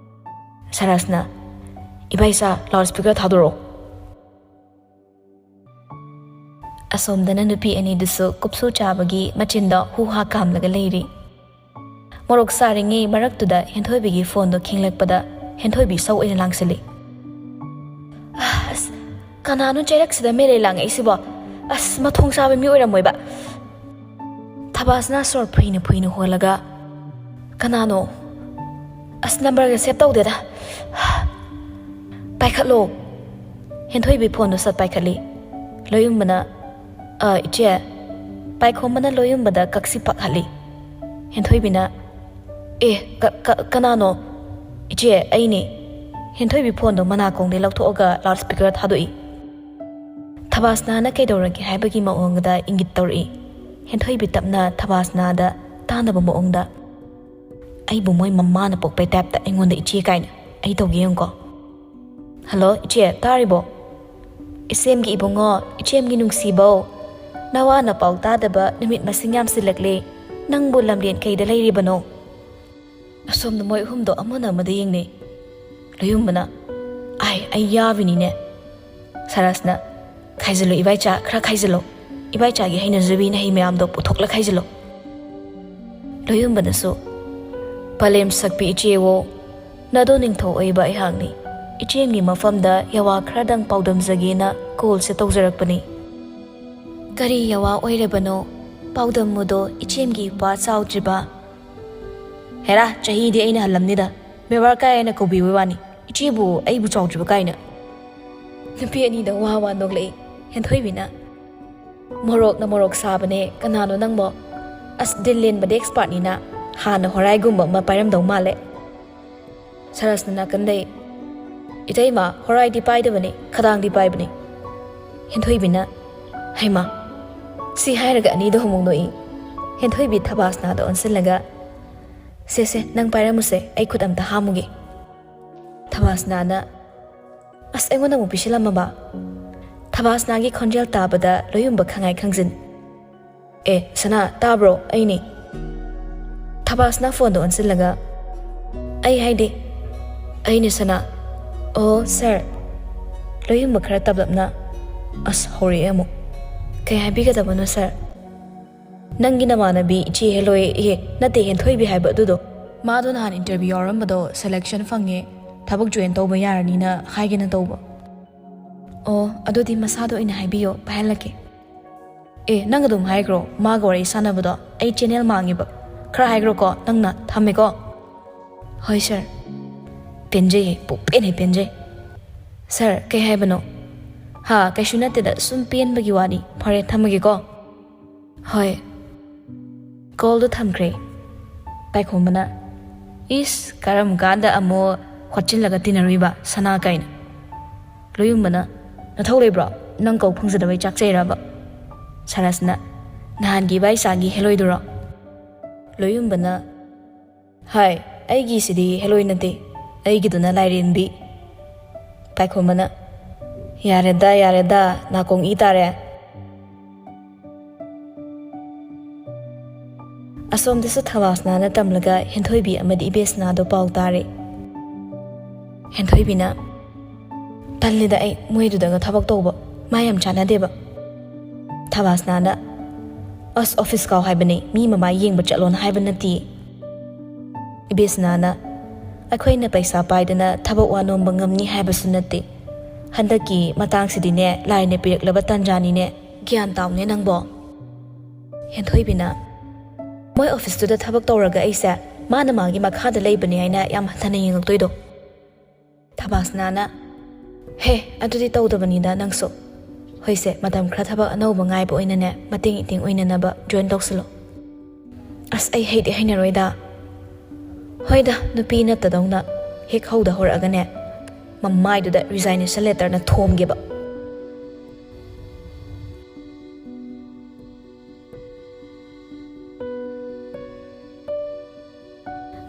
ꯁꯔꯁꯅ, "ꯏꯕꯥꯏꯆꯥ, ꯂꯥꯎꯠ ꯁ꯭ꯄꯤꯀꯔ ꯊꯥꯗꯣꯔꯛꯑꯣ꯫" ꯑꯁꯣꯝꯗꯅ ꯅꯨꯄꯤ ꯑꯅꯤꯗꯨꯁꯨ ꯀꯨꯞꯁꯨ ꯆꯥꯕꯒꯤ ꯃꯆꯤꯟꯗ ꯍꯨ ꯍꯥ ꯀꯥꯝꯂꯒ ꯂꯩꯔꯤ꯫ ꯃꯣꯔꯣꯛ ꯁꯥꯔꯤꯉꯩ ꯃꯔꯛꯇꯨꯗ ꯍꯦꯟꯊꯣꯏꯕꯤꯒꯤ ꯐꯣꯟꯗꯣ ꯈꯤꯡꯂꯛꯄꯗ ꯍꯦꯟꯊꯣꯏꯕꯤ ꯁꯧ ꯑꯣꯏꯅ ꯂꯥꯡꯁꯤꯜꯂꯤ꯫ "ꯑꯁ, ꯀꯅꯥꯅꯣ ꯆꯩꯔꯛꯁꯤꯗ ꯃꯦꯂꯩ ꯂꯥꯡꯉꯛꯏꯁꯤꯕꯣ? ꯑꯁ, ꯃꯊꯣꯡ ꯆꯥꯕ ꯃꯤ ꯑꯣꯏꯔꯝꯃꯣꯏꯕ꯫" ꯊꯕꯥꯁꯅ ꯁꯣꯔ ꯐꯨꯏꯅ ꯐꯨꯏꯅ ꯍꯣꯜꯂꯒ, "ꯀꯅꯥꯅꯣ? ꯑꯁ, ꯅꯝꯕꯔꯒ ꯁꯦꯚ ꯇꯧꯗꯦꯗ꯫" "ꯄꯥꯏꯈꯠꯂꯣ꯫" ꯍꯦꯟꯊꯣꯏꯕꯤ ꯐꯣꯟꯗꯣ ꯁꯠ ꯄꯥꯏꯈꯠꯂꯤ꯫ ꯂꯣꯌꯨꯝꯕꯅ, "ꯑ, ꯏꯆꯦ꯫" ꯄꯥꯏꯈꯣꯝꯕꯅ ꯂꯣꯌꯨꯝꯕꯗ ꯀꯛꯁꯤ ꯄꯛꯍꯠꯂꯤ꯫ ꯍꯦꯟꯊꯣꯏꯕꯤꯅ, "ꯑꯦ, ꯀ-, ꯀ-, ꯀꯅꯥꯅꯣ?" "ꯏꯆꯦ, ꯑꯩꯅꯦ꯫" ꯍꯦꯟꯊꯣꯏꯕꯤ ꯐꯣꯟꯗꯣ ꯃꯅꯥꯀꯣꯡꯗꯩ ꯂꯧꯊꯣꯛꯑꯒ ꯂꯥꯎꯠ ꯁ꯭ꯄꯤꯀꯔ ꯊꯥꯗꯣꯛꯏ꯫ ꯊꯕꯥꯁꯅꯥꯅ ꯀꯩꯗꯧꯔꯒꯦ ꯍꯥꯏꯕꯒꯤ ꯃꯑꯣꯡꯗ ꯏꯪꯒꯤꯠ ꯇꯧꯔꯛꯏ꯫ ꯍꯦꯟꯊꯣꯏꯕꯤ ꯇꯞꯅ ꯊꯕꯥꯁꯅꯥꯗ ꯇꯥꯅꯕ ꯃꯑꯣꯡꯗ, "ꯑꯩꯕꯨ ꯃꯣꯏ ꯃꯃꯥꯅ ꯄꯣꯛꯄꯩ ꯇꯥꯏꯞꯇ ꯑꯩꯉꯣꯟꯗ ꯏꯆꯦ ꯀꯥꯏꯅ꯫ ꯑꯩ ꯇꯧꯒꯦ ꯌꯦꯡꯉꯨꯀꯣ꯫ ꯍꯜꯂꯣ, ꯏꯆꯦ, ꯇꯥꯔꯤꯕꯣ? ꯏꯆꯦꯝꯒꯤ ꯏꯕꯨꯡꯉꯣ, ꯏꯆꯦꯝꯒꯤ ꯅꯨꯡꯁꯤꯕꯧ, ꯅꯋꯥ ꯅꯄꯥꯎ ꯇꯥꯗꯕ ꯅꯨꯃꯤꯠ ꯃꯁꯤꯡ ꯌꯥꯝꯁꯤꯜꯂꯛꯂꯦ꯫ ꯅꯪꯕꯨ ꯂꯝꯂꯦꯟ ꯀꯩꯗ ꯂꯩꯔꯤꯕꯅꯣ?" ꯑꯁꯣꯝꯗ ꯃꯣꯏ ꯑꯍꯨꯝꯗꯣ ꯑꯃꯅ ꯑꯃꯗ ꯌꯦꯡꯅꯩ꯫ ꯂꯣꯌꯨꯝꯕꯅ, "ꯑꯥꯏ, ꯑꯩ ꯌꯥꯕꯤꯅꯤꯅꯦ꯫" ꯁꯔꯁꯅ, "ꯈꯥꯏꯖꯤꯜꯂꯨ ꯏꯕꯥꯏꯆꯥ, ꯈꯔ ꯈꯥꯏꯖꯤꯜꯂꯨ꯫ ꯏꯕꯥꯏꯆꯥꯒꯤ ꯍꯩꯅꯖꯕꯤ ꯅꯍꯩ ꯃꯌꯥꯝꯗꯣ ꯄꯨꯊꯣꯛꯂ ꯈꯥꯏꯖꯤꯜꯂꯨ꯫" ꯂꯣꯌꯨꯝꯕꯅꯁꯨ, "ꯄꯂꯦꯝ ꯁꯛꯄꯤ ꯏꯆꯦꯋꯣ, ꯅꯥꯗꯣ ꯅꯤꯡꯊꯧ ꯑꯣꯏꯕ ꯑꯩꯍꯥꯛꯅꯤ꯫ ꯏꯆꯦꯝꯒꯤ ꯃꯐꯝꯗ ꯌꯥꯋꯥ ꯈꯔꯗꯪ ꯄꯥꯎꯗꯝꯖꯒꯦꯅ ꯀꯣꯜꯁꯦ ꯇꯧꯖꯔꯛꯄꯅꯤ꯫" "ꯀꯔꯤ ꯌꯥꯋꯥ ꯑꯣꯏꯔꯕꯅꯣ? ꯄꯥꯎꯗꯝ ꯃꯨꯗꯣ ꯏꯆꯦꯝꯒꯤ ꯏꯄ꯭ꯋꯥ ꯆꯥꯎꯗ꯭ꯔꯤꯕ꯫" "ꯍꯦꯔꯥ, ꯆꯍꯤꯗꯤ ꯑꯩꯅ ꯍꯜꯂꯝꯅꯤꯗ꯫ ꯕꯦꯕꯥꯔ ꯀꯥꯏ ꯍꯥꯏꯅ ꯀꯧꯕꯤꯕꯩ ꯋꯥꯅꯤ꯫ ꯏꯆꯦꯕꯨ ꯑꯩꯕꯨ ꯆꯥꯎꯗ꯭ꯔꯤꯕ ꯀꯥꯏꯅ꯫" ꯅꯨꯄꯤ ꯑꯅꯤꯗ ꯋꯥ ꯋꯥ ꯅꯣꯛꯂꯛꯏ꯫ ꯍꯦꯟꯊꯣꯏꯕꯤꯅ, "ꯃꯣꯔꯣꯛꯅ ꯃꯣꯔꯣꯛ ꯁꯥꯕꯅꯦ, ꯀꯅꯥꯅꯣ ꯅꯪꯕꯣ? ꯑꯁ, ꯗꯤꯜ ꯂꯦꯟꯕꯗꯤ ꯑꯦꯛꯁꯄꯥꯔꯠꯅꯤꯅ, ꯍꯥꯟꯅ ꯍꯣꯔꯥꯏꯒꯨꯝꯕ ꯑꯃ ꯄꯥꯏꯔꯝꯗꯧ ꯃꯥꯜꯂꯦ꯫" ꯁꯔꯁꯅ ꯅꯥꯀꯟꯗꯩ, "ꯏꯇꯩꯃ, ꯍꯣꯔꯥꯏꯗꯤ ꯄꯥꯏꯗꯕꯅꯤ, ꯈꯗꯥꯡꯗꯤ ꯄꯥꯏꯕꯅꯤ"꯫ ꯍꯦꯟꯊꯣꯏꯕꯤꯅ, "ꯍꯩꯃꯥ!" ꯁꯤ ꯍꯥꯏꯔꯒ ꯑꯅꯤꯗꯣ ꯑꯃꯨꯛ ꯅꯣꯛꯏ꯫ ꯍꯦꯟꯊꯣꯏꯕꯤ ꯊꯕꯥꯁꯅꯥꯗ ꯑꯣꯟꯁꯤꯜꯂꯒ, "ꯁꯦ ꯁꯦ, ꯅꯪ ꯄꯥꯏꯔꯝꯃꯨꯁꯦ, ꯑꯩ ꯈꯨꯠ ꯑꯝꯇ ꯍꯥꯝꯃꯨꯒꯦ"꯫ ꯊꯕꯥꯁꯅꯥꯅ, "ꯑꯁ, ꯑꯩꯉꯣꯟꯗ ꯑꯃꯨꯛ ꯄꯤꯁꯤꯜꯂꯝꯃꯕ?" ꯊꯕꯥꯁꯅꯥꯒꯤ ꯈꯣꯟꯖꯦꯜ ꯇꯥꯕꯗ ꯂꯣꯌꯨꯝꯕ ꯈꯪꯉꯥꯏ ꯈꯪꯖꯤꯟ꯫ "ꯑꯦ, ꯁꯅꯥ, ꯇꯥꯕ꯭ꯔꯣ? ꯑꯩꯅꯤ"꯫ ꯊꯕꯥꯁꯅꯥ ꯐꯣꯟꯗꯣ ꯑꯣꯟꯁꯤꯜꯂꯒ, "ꯑꯩ ꯍꯥꯏꯗꯤ, ꯑꯩꯅꯦ ꯁꯅꯥ"꯫ "ꯑꯣ, ꯁꯥꯔ"꯫ ꯂꯣꯌꯨꯝꯕ ꯈꯔ ꯇꯞꯂꯞꯅ, "ꯑꯁ, ꯍꯧꯔꯛꯑꯦ ꯑꯃꯨꯛ꯫ ꯀꯩ ꯍꯥꯏꯕꯤꯒꯗꯕꯅꯣ, ꯁꯥꯔ?" "ꯅꯪꯒꯤ ꯅꯃꯥꯟꯅꯕꯤ ꯏꯆꯦ ꯍꯦꯂꯣꯏ, ꯑꯦ, ꯅꯠꯇꯦ, ꯍꯦꯟꯊꯣꯏꯕꯤ ꯍꯥꯏꯕ ꯑꯗꯨꯗꯣ, ꯃꯥꯗꯣ ꯅꯍꯥꯟ ꯏꯟꯇꯔꯚ꯭ꯌꯨ ꯌꯥꯎꯔꯝꯕꯗꯣ ꯁꯦꯂꯦꯛꯁꯟ ꯐꯪꯉꯦ, ꯊꯕꯛ ꯖꯣꯏꯟ ꯇꯧꯕ ꯌꯥꯔꯅꯤꯅ ꯍꯥꯏꯒꯦꯅ ꯇꯧꯕ"꯫ "ꯑꯣ, ꯑꯗꯨꯗꯤ ꯃꯁꯥꯗ ꯑꯣꯏꯅ ꯍꯥꯏꯕꯤꯌꯣ, ꯄꯥꯏꯍꯜꯂꯛꯀꯦ"꯫ "ꯑꯦ, ꯅꯪ ꯑꯗꯨꯝ ꯍꯥꯏꯈ꯭ꯔꯣ, ꯃꯥꯒ ꯋꯥꯔꯤ ꯁꯥꯟꯅꯕꯗꯣ ꯑꯩ ꯆꯦꯅꯦꯜ ꯃꯥꯡꯉꯦꯕ꯫ ꯈꯔ ꯍꯥꯏꯈ꯭ꯔꯣꯀꯣ ꯅꯪꯅ, ꯊꯝꯃꯦꯀꯣ"꯫ "ꯍꯣꯏ ꯁꯥꯔ"꯫ "ꯄꯦꯟꯖꯩꯌꯦ, ꯄꯨꯡꯄꯦꯟ ꯍꯦꯛ ꯄꯦꯟꯖꯩ"꯫ "ꯁꯥꯔ, ꯀꯩ ꯍꯥꯏꯕꯅꯣ?" "ꯍꯥ, ꯀꯩꯁꯨ ꯅꯠꯇꯦꯗ, ꯁꯨꯝ ꯄꯦꯟꯕꯒꯤ ꯋꯥꯅꯤ꯫ ꯐꯔꯦ, ꯊꯝꯃꯒꯦꯀꯣ"꯫ "ꯍꯣꯏ"꯫ ꯀꯣꯜꯗꯣ ꯊꯝꯈ꯭ꯔꯦ꯫ ꯄꯥꯏꯈꯣꯝꯕꯅ, "ꯏꯁ, ꯀꯔꯝ ꯀꯥꯟꯗ ꯑꯃꯨꯛ ꯈꯣꯠꯆꯤꯜꯂꯒ ꯇꯤꯟꯅꯔꯨꯏꯕ, ꯁꯅꯥ ꯀꯥꯏꯅ?" ꯂꯣꯌꯨꯝꯕꯅ, "ꯅꯊꯧ ꯂꯩꯕ꯭ꯔꯣ? ꯅꯪ ꯀꯧ ꯐꯪꯖꯗꯕꯩ ꯆꯥꯛꯆꯩꯔꯕ?" ꯁꯔꯁꯅ, "ꯅꯍꯥꯟꯒꯤ ꯏꯕꯥꯏꯆꯥꯒꯤ ꯍꯦꯂꯣꯏꯗꯨꯔꯣ?" ꯂꯣꯌꯨꯝꯕꯅ, "ꯍꯥꯏ, ꯑꯩꯒꯤꯁꯤꯗꯤ ꯍꯦꯂꯣꯏ ꯅꯠꯇꯦ, ꯑꯩꯒꯤꯗꯨꯅ ꯂꯥꯏꯔꯦꯝꯕꯤ"꯫ ꯄꯥꯏꯈꯣꯝꯕꯅ, "ꯌꯥꯔꯦꯗ, ꯌꯥꯔꯦꯗ, ꯅꯥꯀꯣꯡ ꯏ ꯇꯥꯔꯦ"꯫ ꯑꯁꯣꯝꯗꯁꯨ ꯊꯕꯥꯁꯅꯥꯅ ꯇꯝꯂꯒ ꯍꯦꯟꯊꯣꯏꯕꯤ ꯑꯃꯗꯤ ꯏꯕꯦꯁꯅꯥꯗꯣ ꯄꯥꯎ ꯇꯥꯔꯦ꯫ ꯍꯦꯟꯊꯣꯏꯕꯤꯅ, "ꯇꯜꯂꯤꯗ ꯑꯩ ꯃꯣꯏꯗꯨꯗꯒ ꯊꯕꯛ ꯇꯧꯕ, ꯃꯥ ꯌꯥꯝ ꯆꯥꯟꯅꯗꯦꯕ"꯫ ꯊꯕꯥꯁꯅꯥꯅ, "ꯑꯁ, ꯑꯣꯐꯤꯁ ꯀꯥꯎ ꯍꯥꯏꯕꯅꯦ, ꯃꯤ ꯃꯃꯥꯏ ꯌꯦꯡꯕ ꯆꯠꯂꯣꯅ ꯍꯥꯏꯕ ꯅꯠꯇꯦ"꯫ ꯏꯕꯦꯁꯅꯥꯅ, "ꯑꯩꯈꯣꯏꯅ ꯄꯩꯁꯥ ꯄꯥꯏꯗꯅ ꯊꯕꯛ ꯋꯥ ꯅꯣꯝꯕ ꯉꯝꯅꯤ ꯍꯥꯏꯕꯁꯨ ꯅꯠꯇꯦ꯫ ꯍꯟꯗꯛꯀꯤ ꯃꯇꯥꯡꯁꯤꯗꯤꯅꯦ, ꯂꯥꯏꯅ ꯄꯤꯔꯛꯂꯕ ꯇꯥꯟꯖꯥꯅꯤꯅꯦ, ꯒ꯭ꯌꯥꯟ ꯇꯥꯎꯅꯦ ꯅꯪꯕꯣ"꯫ ꯍꯦꯟꯊꯣꯏꯕꯤꯅ, "ꯃꯣꯏ ꯑꯣꯐꯤꯁꯇꯨꯗ ꯊꯕꯛ ꯇꯧꯔꯒ ꯑꯩꯁꯦ ꯃꯥꯅ ꯃꯥꯒꯤ ꯃꯈꯥꯗ ꯂꯩꯕꯅꯦ ꯍꯥꯏꯅ ꯌꯥꯝ ꯍꯟꯊꯅ ꯌꯦꯡꯉꯛꯇꯣꯏꯗꯣ"꯫ ꯊꯕꯥꯁꯅꯥꯅ, "ꯍꯦ, ꯑꯗꯨꯗꯤ ꯇꯧꯗꯕꯅꯤꯗ ꯅꯪꯁꯨ꯫ ꯍꯣꯏꯁꯦ, ꯃꯇꯝ ꯈꯔ ꯊꯕꯛ ꯑꯅꯧꯕ ꯉꯥꯏꯕ ꯑꯣꯏꯅꯅꯦ, ꯃꯇꯦꯡ ꯏꯇꯦꯡ ꯑꯣꯏꯅꯅꯕ ꯖꯣꯏꯟ ꯇꯧꯁꯤꯜꯂꯣ"꯫ "ꯑꯁ, ꯑꯩ ꯍꯩꯗꯤ ꯍꯩꯅꯔꯣꯏꯗ"꯫ "ꯍꯣꯏꯗ, ꯅꯨꯄꯤ ꯅꯠꯇꯗꯧꯅ ꯍꯦꯛ ꯍꯧꯗ ꯍꯧꯔꯛꯑꯒꯅꯦ, ꯃꯃꯥꯏꯗꯨꯗ resignation letterꯅ ꯊꯣꯝꯒꯦꯕ꯫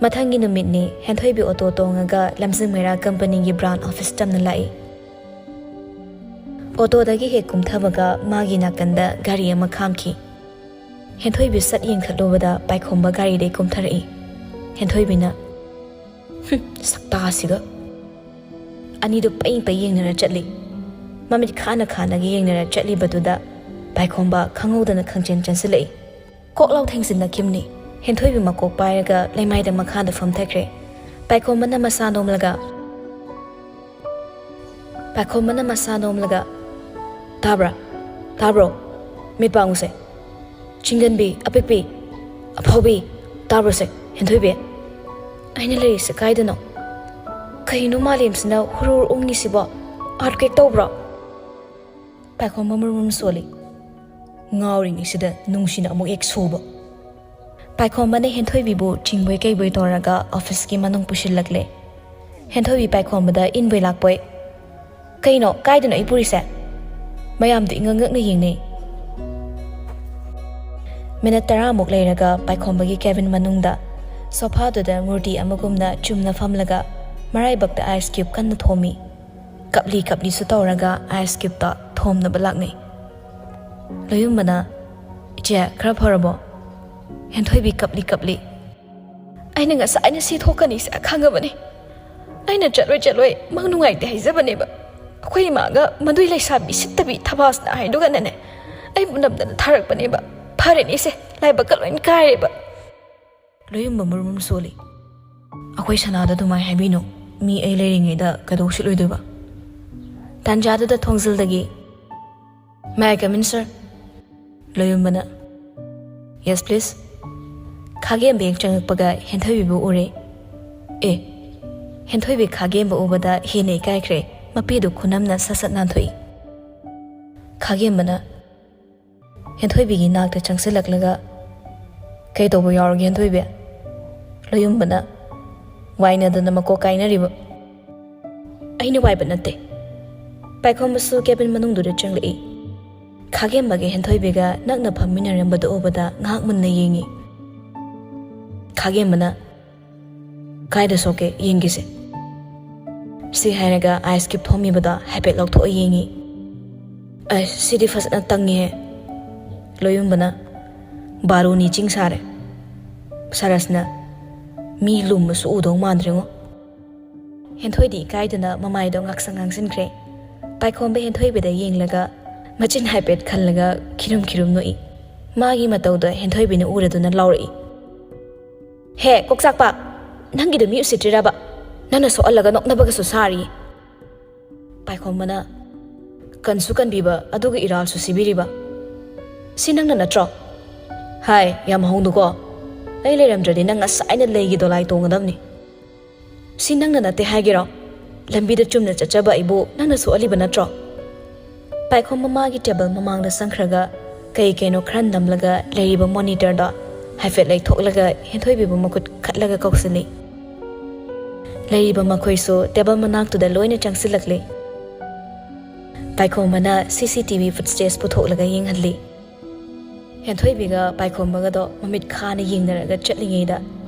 ꯃꯊꯪꯒꯤ ꯅꯨꯃꯤꯠꯅꯤ, ꯍꯦꯟꯊꯣꯏꯕꯤ ꯑꯣꯇꯣ ꯇꯣꯡꯉꯒ ꯂꯝꯖꯤꯡ ꯃꯩꯔꯥ ꯀꯝꯄꯅꯤꯒꯤ branch office ꯇꯝꯅ ꯂꯥꯛꯏ꯫ ꯑꯣꯇꯣꯗꯒꯤ ꯍꯦꯛ ꯀꯨꯝꯊꯕꯒ ꯃꯥꯒꯤ ꯅꯥꯀꯟꯗ ꯒꯥꯔꯤ ꯑꯃ ꯈꯥꯝꯈꯤ꯫ ꯍꯦꯟꯊꯣꯏꯕꯤ ꯁꯠ ꯌꯦꯡꯊꯠꯂꯨꯕꯗ ꯄꯥꯏꯈꯣꯝꯕ ꯒꯥꯔꯤꯗꯩ ꯀꯨꯝꯊꯔꯛꯏ꯫ ꯍꯦꯟꯊꯣꯏꯕꯤꯅ, "ꯍꯨꯝ, ꯁꯛꯇꯥꯁꯤꯒ!" ꯑꯅꯤꯗꯨ ꯄꯩ ꯄꯩ ꯌꯦꯡꯅꯔ ꯆꯠꯂꯤ꯫ ꯃꯃꯤꯠ ꯈꯥꯅ ꯈꯥꯅꯒ ꯌꯦꯡꯅꯔ ꯆꯠꯂꯤꯕꯗꯨꯗ ꯄꯥꯏꯈꯣꯝꯕ ꯈꯪꯍꯧꯗꯅ ꯈꯪꯆꯦꯟ ꯆꯦꯟꯁꯤꯜꯂꯛꯏ꯫ ꯀꯣꯛ ꯂꯥꯎ ꯊꯦꯡꯖꯤꯟꯅꯈꯤꯕꯅꯤ꯫ ꯍꯦꯟꯊꯣꯏꯕꯤ ꯃꯀꯣꯛ ꯄꯥꯏꯔꯒ ꯂꯩꯃꯥꯏꯗ ꯃꯈꯥꯗ ꯐꯝꯊꯈ꯭ꯔꯦ꯫ ꯄꯥꯏꯈꯣꯝꯕꯅ ꯃꯁꯥ ꯅꯣꯝꯂꯒ, ꯄꯥꯏꯈꯣꯝꯕꯅ ꯃꯁꯥ ꯅꯣꯝꯂꯒ, "ꯇꯥꯕ꯭ꯔꯥ? ꯇꯥꯕ꯭ꯔꯣ? ꯃꯤꯠ ꯄꯥꯡꯉꯨꯁꯦ꯫ ꯆꯤꯡꯒꯟꯕꯤ, ꯑꯄꯤꯛꯄꯤ, ꯑꯐꯥꯎꯕꯤ, ꯇꯥꯕ꯭ꯔꯣꯁꯦ, ꯍꯦꯟꯊꯣꯏꯕꯤ? ꯑꯩꯅ ꯂꯩꯔꯤꯁꯦ ꯀꯥꯏꯗꯅꯣ? ꯀꯩꯅꯣ ꯃꯥꯂꯦꯝꯁꯤꯅ ꯍꯨꯔꯨ ꯍꯨꯔꯨ ꯎꯪꯉꯤꯁꯤꯕꯣ? Earthquake ꯇꯧꯕ꯭ꯔꯣ?" ꯄꯥꯏꯈꯣꯝꯕ ꯃꯨꯔꯨꯝ ꯃꯨꯔꯨꯝ ꯁꯣꯜꯂꯤ꯫ ꯉꯥꯎꯔꯤꯉꯩꯁꯤꯗ ꯅꯨꯡꯁꯤꯅ ꯑꯃꯨꯛ ꯍꯦꯛ ꯁꯨꯕ꯫ ꯄꯥꯏꯈꯣꯝꯕꯅ ꯍꯦꯟꯊꯣꯏꯕꯤꯕꯨ ꯆꯤꯡꯕꯣꯏ ꯀꯩꯕꯣꯏ ꯇꯧꯔꯒ officeꯀꯤ ꯃꯅꯨꯡ ꯄꯨꯁꯤꯜꯂꯛꯂꯦ꯫ ꯍꯦꯟꯊꯣꯏꯕꯤ ꯄꯥꯏꯈꯣꯝꯕꯗ ꯏꯟꯕꯣꯏ ꯂꯥꯛꯄꯣꯏ, "ꯀꯩꯅꯣ, ꯀꯥꯏꯗꯅꯣ ꯑꯩ ꯄꯨꯔꯤꯁꯦ?" ꯃꯌꯥꯝꯗꯨ ꯏꯉꯛ ꯉꯛꯅ ꯌꯦꯡꯅꯩ꯫ ꯃꯤꯅꯠ ꯇꯔꯥꯃꯨꯛ ꯂꯩꯔꯒ ꯄꯥꯏꯈꯣꯝꯕꯒꯤ cabin ꯃꯅꯨꯡꯗ ꯁꯣꯐꯥꯗꯨꯗ ꯃꯨꯔꯇꯤ ꯑꯃꯒꯨꯝꯅ ꯆꯨꯝꯅ ꯐꯝꯂꯒ ꯃꯔꯥꯏꯕꯛꯇ ice cube ꯀꯟꯅ ꯊꯣꯝꯃꯤ꯫ ꯀꯞꯂꯤ ꯀꯞꯂꯤꯁꯨ ꯇꯧꯔꯒ ice cubeꯇꯣ ꯊꯣꯝꯅꯕ ꯂꯥꯛꯅꯩ꯫ ꯂꯣꯌꯨꯝꯕꯅ, "ꯏꯆꯦ, ꯈꯔ ꯐꯔꯕꯣ?" ꯍꯦꯟꯊꯣꯏꯕꯤ ꯀꯞꯂꯤ ꯀꯞꯂꯤ, "ꯑꯩꯅ ꯉꯁꯥꯏꯅ ꯁꯤ ꯊꯣꯛꯀꯅꯤꯁꯦ ꯈꯪꯉꯕꯅꯤ꯫ ꯑꯩꯅ ꯆꯠꯂꯣꯏ ꯆꯠꯂꯣꯏ ꯃꯪ ꯅꯨꯡꯉꯥꯏꯇꯦ ꯍꯥꯏꯖꯕꯅꯦꯕ꯫ ꯑꯩꯈꯣꯏ ꯏꯃꯥꯒ ꯃꯗꯨꯏ ꯂꯩꯁꯥꯕꯤ ꯁꯤꯠꯇꯕꯤ ꯊꯕꯥꯁꯅ ꯍꯥꯏꯗꯨꯒꯅꯅꯦ ꯑꯩꯕꯨ ꯅꯝꯗꯅ ꯊꯥꯔꯛꯄꯅꯦꯕ꯫ ꯐꯔꯦꯅꯦ ꯏꯆꯦ, ꯂꯥꯏꯕꯛꯀ ꯂꯣꯏꯅ ꯀꯥꯏꯔꯦꯕ꯫" ꯂꯣꯌꯨꯝꯕ ꯃꯨꯔꯨꯝ ꯃꯨꯔꯨꯝ ꯁꯣꯜꯂꯤ꯫ "ꯑꯩꯈꯣꯏ ꯁꯅꯥꯗ ꯑꯗꯨꯃꯥꯏꯅ ꯍꯥꯏꯕꯤꯅꯨ꯫ ꯃꯤ ꯑꯩ ꯂꯩꯔꯤꯉꯩꯗ ꯀꯩꯗꯧ ꯁꯤꯠꯂꯣꯏꯗꯣꯏꯕ?" ꯇꯥꯟꯖꯥꯗꯨꯗ ꯊꯣꯡꯖꯤꯜꯗꯒꯤ, "May I come in, sir?" ꯂꯣꯌꯨꯝꯕꯅ, "Yes, please." ꯈꯥꯒꯦꯝꯕ ꯍꯦꯛ ꯆꯪꯉꯛꯄꯒ ꯍꯦꯟꯊꯣꯏꯕꯤꯕꯨ ꯎꯔꯦ꯫ ꯑꯦ, ꯍꯦꯟꯊꯣꯏꯕꯤ ꯈꯥꯒꯦꯝꯕ ꯎꯕꯗ ꯍꯦꯟꯅ ꯏꯀꯥꯏꯈ꯭ꯔꯦ꯫ ꯃꯄꯤꯗꯨ ꯈꯨꯅꯝꯅ ꯁꯠ ꯁꯠ ꯅꯥꯟꯊꯣꯛꯏ꯫ ꯈꯥꯒꯦꯝꯕꯅ ꯍꯦꯟꯊꯣꯏꯕꯤꯒꯤ ꯅꯥꯛꯇ ꯆꯪꯁꯤꯜꯂꯛꯂꯒ, "ꯀꯩ ꯇꯧꯕ ꯌꯥꯎꯔꯒꯦ, ꯍꯦꯟꯊꯣꯏꯕꯤ?" ꯂꯣꯌꯨꯝꯕꯅ, ꯋꯥꯏꯅꯗꯅ ꯃꯀꯣꯛ ꯀꯥꯏꯅꯔꯤꯕ꯫ ꯑꯩꯅ ꯋꯥꯏꯕ ꯅꯠꯇꯦ꯫ ꯄꯥꯏꯈꯣꯝꯕꯁꯨ ꯀꯦꯕꯤꯟ ꯃꯅꯨꯡꯗꯨꯗ ꯆꯪꯂꯛꯏ꯫ ꯈꯥꯒꯦꯝꯕꯒ ꯍꯦꯟꯊꯣꯏꯕꯤꯒ ꯅꯛꯅ ꯐꯝꯃꯤꯟꯅꯔꯝꯕꯗꯨ ꯎꯕꯗ ꯉꯥꯏꯍꯥꯛ ꯃꯨꯟꯅ ꯌꯦꯡꯉꯤ꯫ ꯈꯥꯒꯦꯝꯕꯅ, "ꯀꯥꯏꯗ ꯁꯣꯛꯀꯦ ꯌꯦꯡꯒꯦꯁꯦ?" ꯁꯤ ꯍꯥꯏꯔꯒ ꯑꯥꯏꯁ ꯀ꯭ꯌꯨꯕ ꯊꯣꯝꯃꯤꯕꯗꯣ ꯍꯥꯏꯐꯦꯠ ꯂꯧꯊꯣꯛꯑ ꯌꯦꯡꯉꯤ꯫ "ꯑꯁ, ꯁꯤꯗꯤ ꯐꯖꯅ ꯇꯪꯉꯤꯍꯦ!" ꯂꯣꯌꯨꯝꯕꯅ, "ꯕꯥꯔꯨꯅꯤ ꯆꯤꯡ ꯁꯥꯔꯦ!" ꯁꯔꯁꯅ, "ꯃꯤ ꯂꯨꯝꯃꯁꯨ ꯎꯗꯧ ꯃꯥꯟꯗ꯭ꯔꯦꯉꯣ!" ꯍꯦꯟꯊꯣꯏꯗꯤ ꯏꯀꯥꯏꯗꯅ ꯃꯃꯥꯏꯗꯣ ꯉꯥꯛꯁꯪ ꯉꯥꯡꯁꯤꯟꯈ꯭ꯔꯦ꯫ ꯄꯥꯏꯈꯣꯝꯕ ꯍꯦꯟꯊꯣꯏꯕꯤꯗ ꯌꯦꯡꯂꯒ ꯃꯆꯤꯟ ꯍꯥꯏꯐꯦꯠ ꯈꯜꯂꯒ ꯈꯤꯔꯨꯝ ꯈꯤꯔꯨꯝ ꯅꯣꯛꯏ꯫ ꯃꯥꯒꯤ ꯃꯇꯧꯗ ꯍꯦꯟꯊꯣꯏꯕꯤꯅ ꯎꯔꯗꯨꯅ ꯂꯥꯎꯔꯛꯏ, "ꯍꯦ, ꯀꯣꯛꯆꯥꯛꯄ! ꯅꯪꯒꯤꯗ ꯃꯤ ꯎꯁꯤꯠꯇ꯭ꯔꯤꯔꯕ? ꯅꯪꯅ ꯁꯣꯛꯍꯜꯂꯒ ꯅꯣꯛꯅꯕꯒꯁꯨ ꯁꯥꯔꯤ!" ꯄꯥꯏꯈꯣꯝꯕꯅ, "ꯀꯟꯁꯨ ꯀꯟꯕꯤꯕ, ꯑꯗꯨꯒ ꯏꯔꯥꯜꯁꯨ ꯁꯤꯕꯤꯔꯤꯕ꯫ ꯁꯤ ꯅꯪꯅ ꯅꯠꯇ꯭ꯔꯣ? ꯍꯥꯏ, ꯌꯥꯝ ꯍꯧꯅꯨꯀꯣ꯫ ꯑꯩ ꯂꯩꯔꯝꯗ꯭ꯔꯗꯤ ꯅꯪ ꯉꯁꯥꯏꯅ ꯂꯩꯒꯤ ꯗꯣꯂꯥꯏ ꯇꯣꯡꯒꯗꯕꯅꯤ꯫ ꯁꯤ ꯅꯪꯅ ꯅꯠꯇꯦ ꯍꯥꯏꯒꯦꯔꯣ? ꯂꯝꯕꯤꯗ ꯆꯨꯝꯅ ꯆꯠꯆꯕ ꯑꯩꯕꯨ ꯅꯪꯅ ꯁꯣꯛꯍꯜꯂꯤꯕ ꯅꯠꯇ꯭ꯔꯣ?" ꯄꯥꯏꯈꯣꯝꯕ ꯃꯥꯒꯤ ꯇꯦꯕꯜ ꯃꯃꯥꯡꯗ ꯆꯪꯈ꯭ꯔꯒ ꯀꯩ ꯀꯩꯅꯣ ꯈꯔ ꯅꯝꯂꯒ ꯂꯩꯔꯤꯕ ꯃꯣꯅꯤꯇꯔꯗꯣ ꯍꯥꯏꯐꯦꯠ ꯂꯩꯊꯣꯛꯂꯒ ꯍꯦꯟꯊꯣꯏꯕꯤꯕꯨ ꯃꯈꯨꯠ ꯈꯠꯂꯒ ꯀꯧꯁꯤꯜꯂꯤ꯫ ꯂꯩꯔꯤꯕ ꯃꯈꯣꯏꯁꯨ ꯇꯦꯕꯜ ꯃꯅꯥꯛꯇꯨꯗ ꯂꯣꯏꯅ ꯆꯪꯁꯤꯜꯂꯛꯂꯤ꯫ ꯄꯥꯏꯈꯣꯝꯕꯅ ꯁꯤ ꯁꯤ ꯇꯤ ꯚꯤ ꯐꯨꯠꯁꯇꯦꯖ ꯄꯨꯊꯣꯛꯂꯒ ꯌꯦꯡꯍꯜꯂꯤ꯫ ꯍꯦꯟꯊꯣꯏꯕꯤꯒ ꯄꯥꯏꯈꯣꯝꯕꯒꯗꯣ ꯃꯃꯤꯠ ꯈꯥꯅ ꯌꯦꯡꯅꯔꯒ ꯆꯠꯂꯤꯉꯩꯗ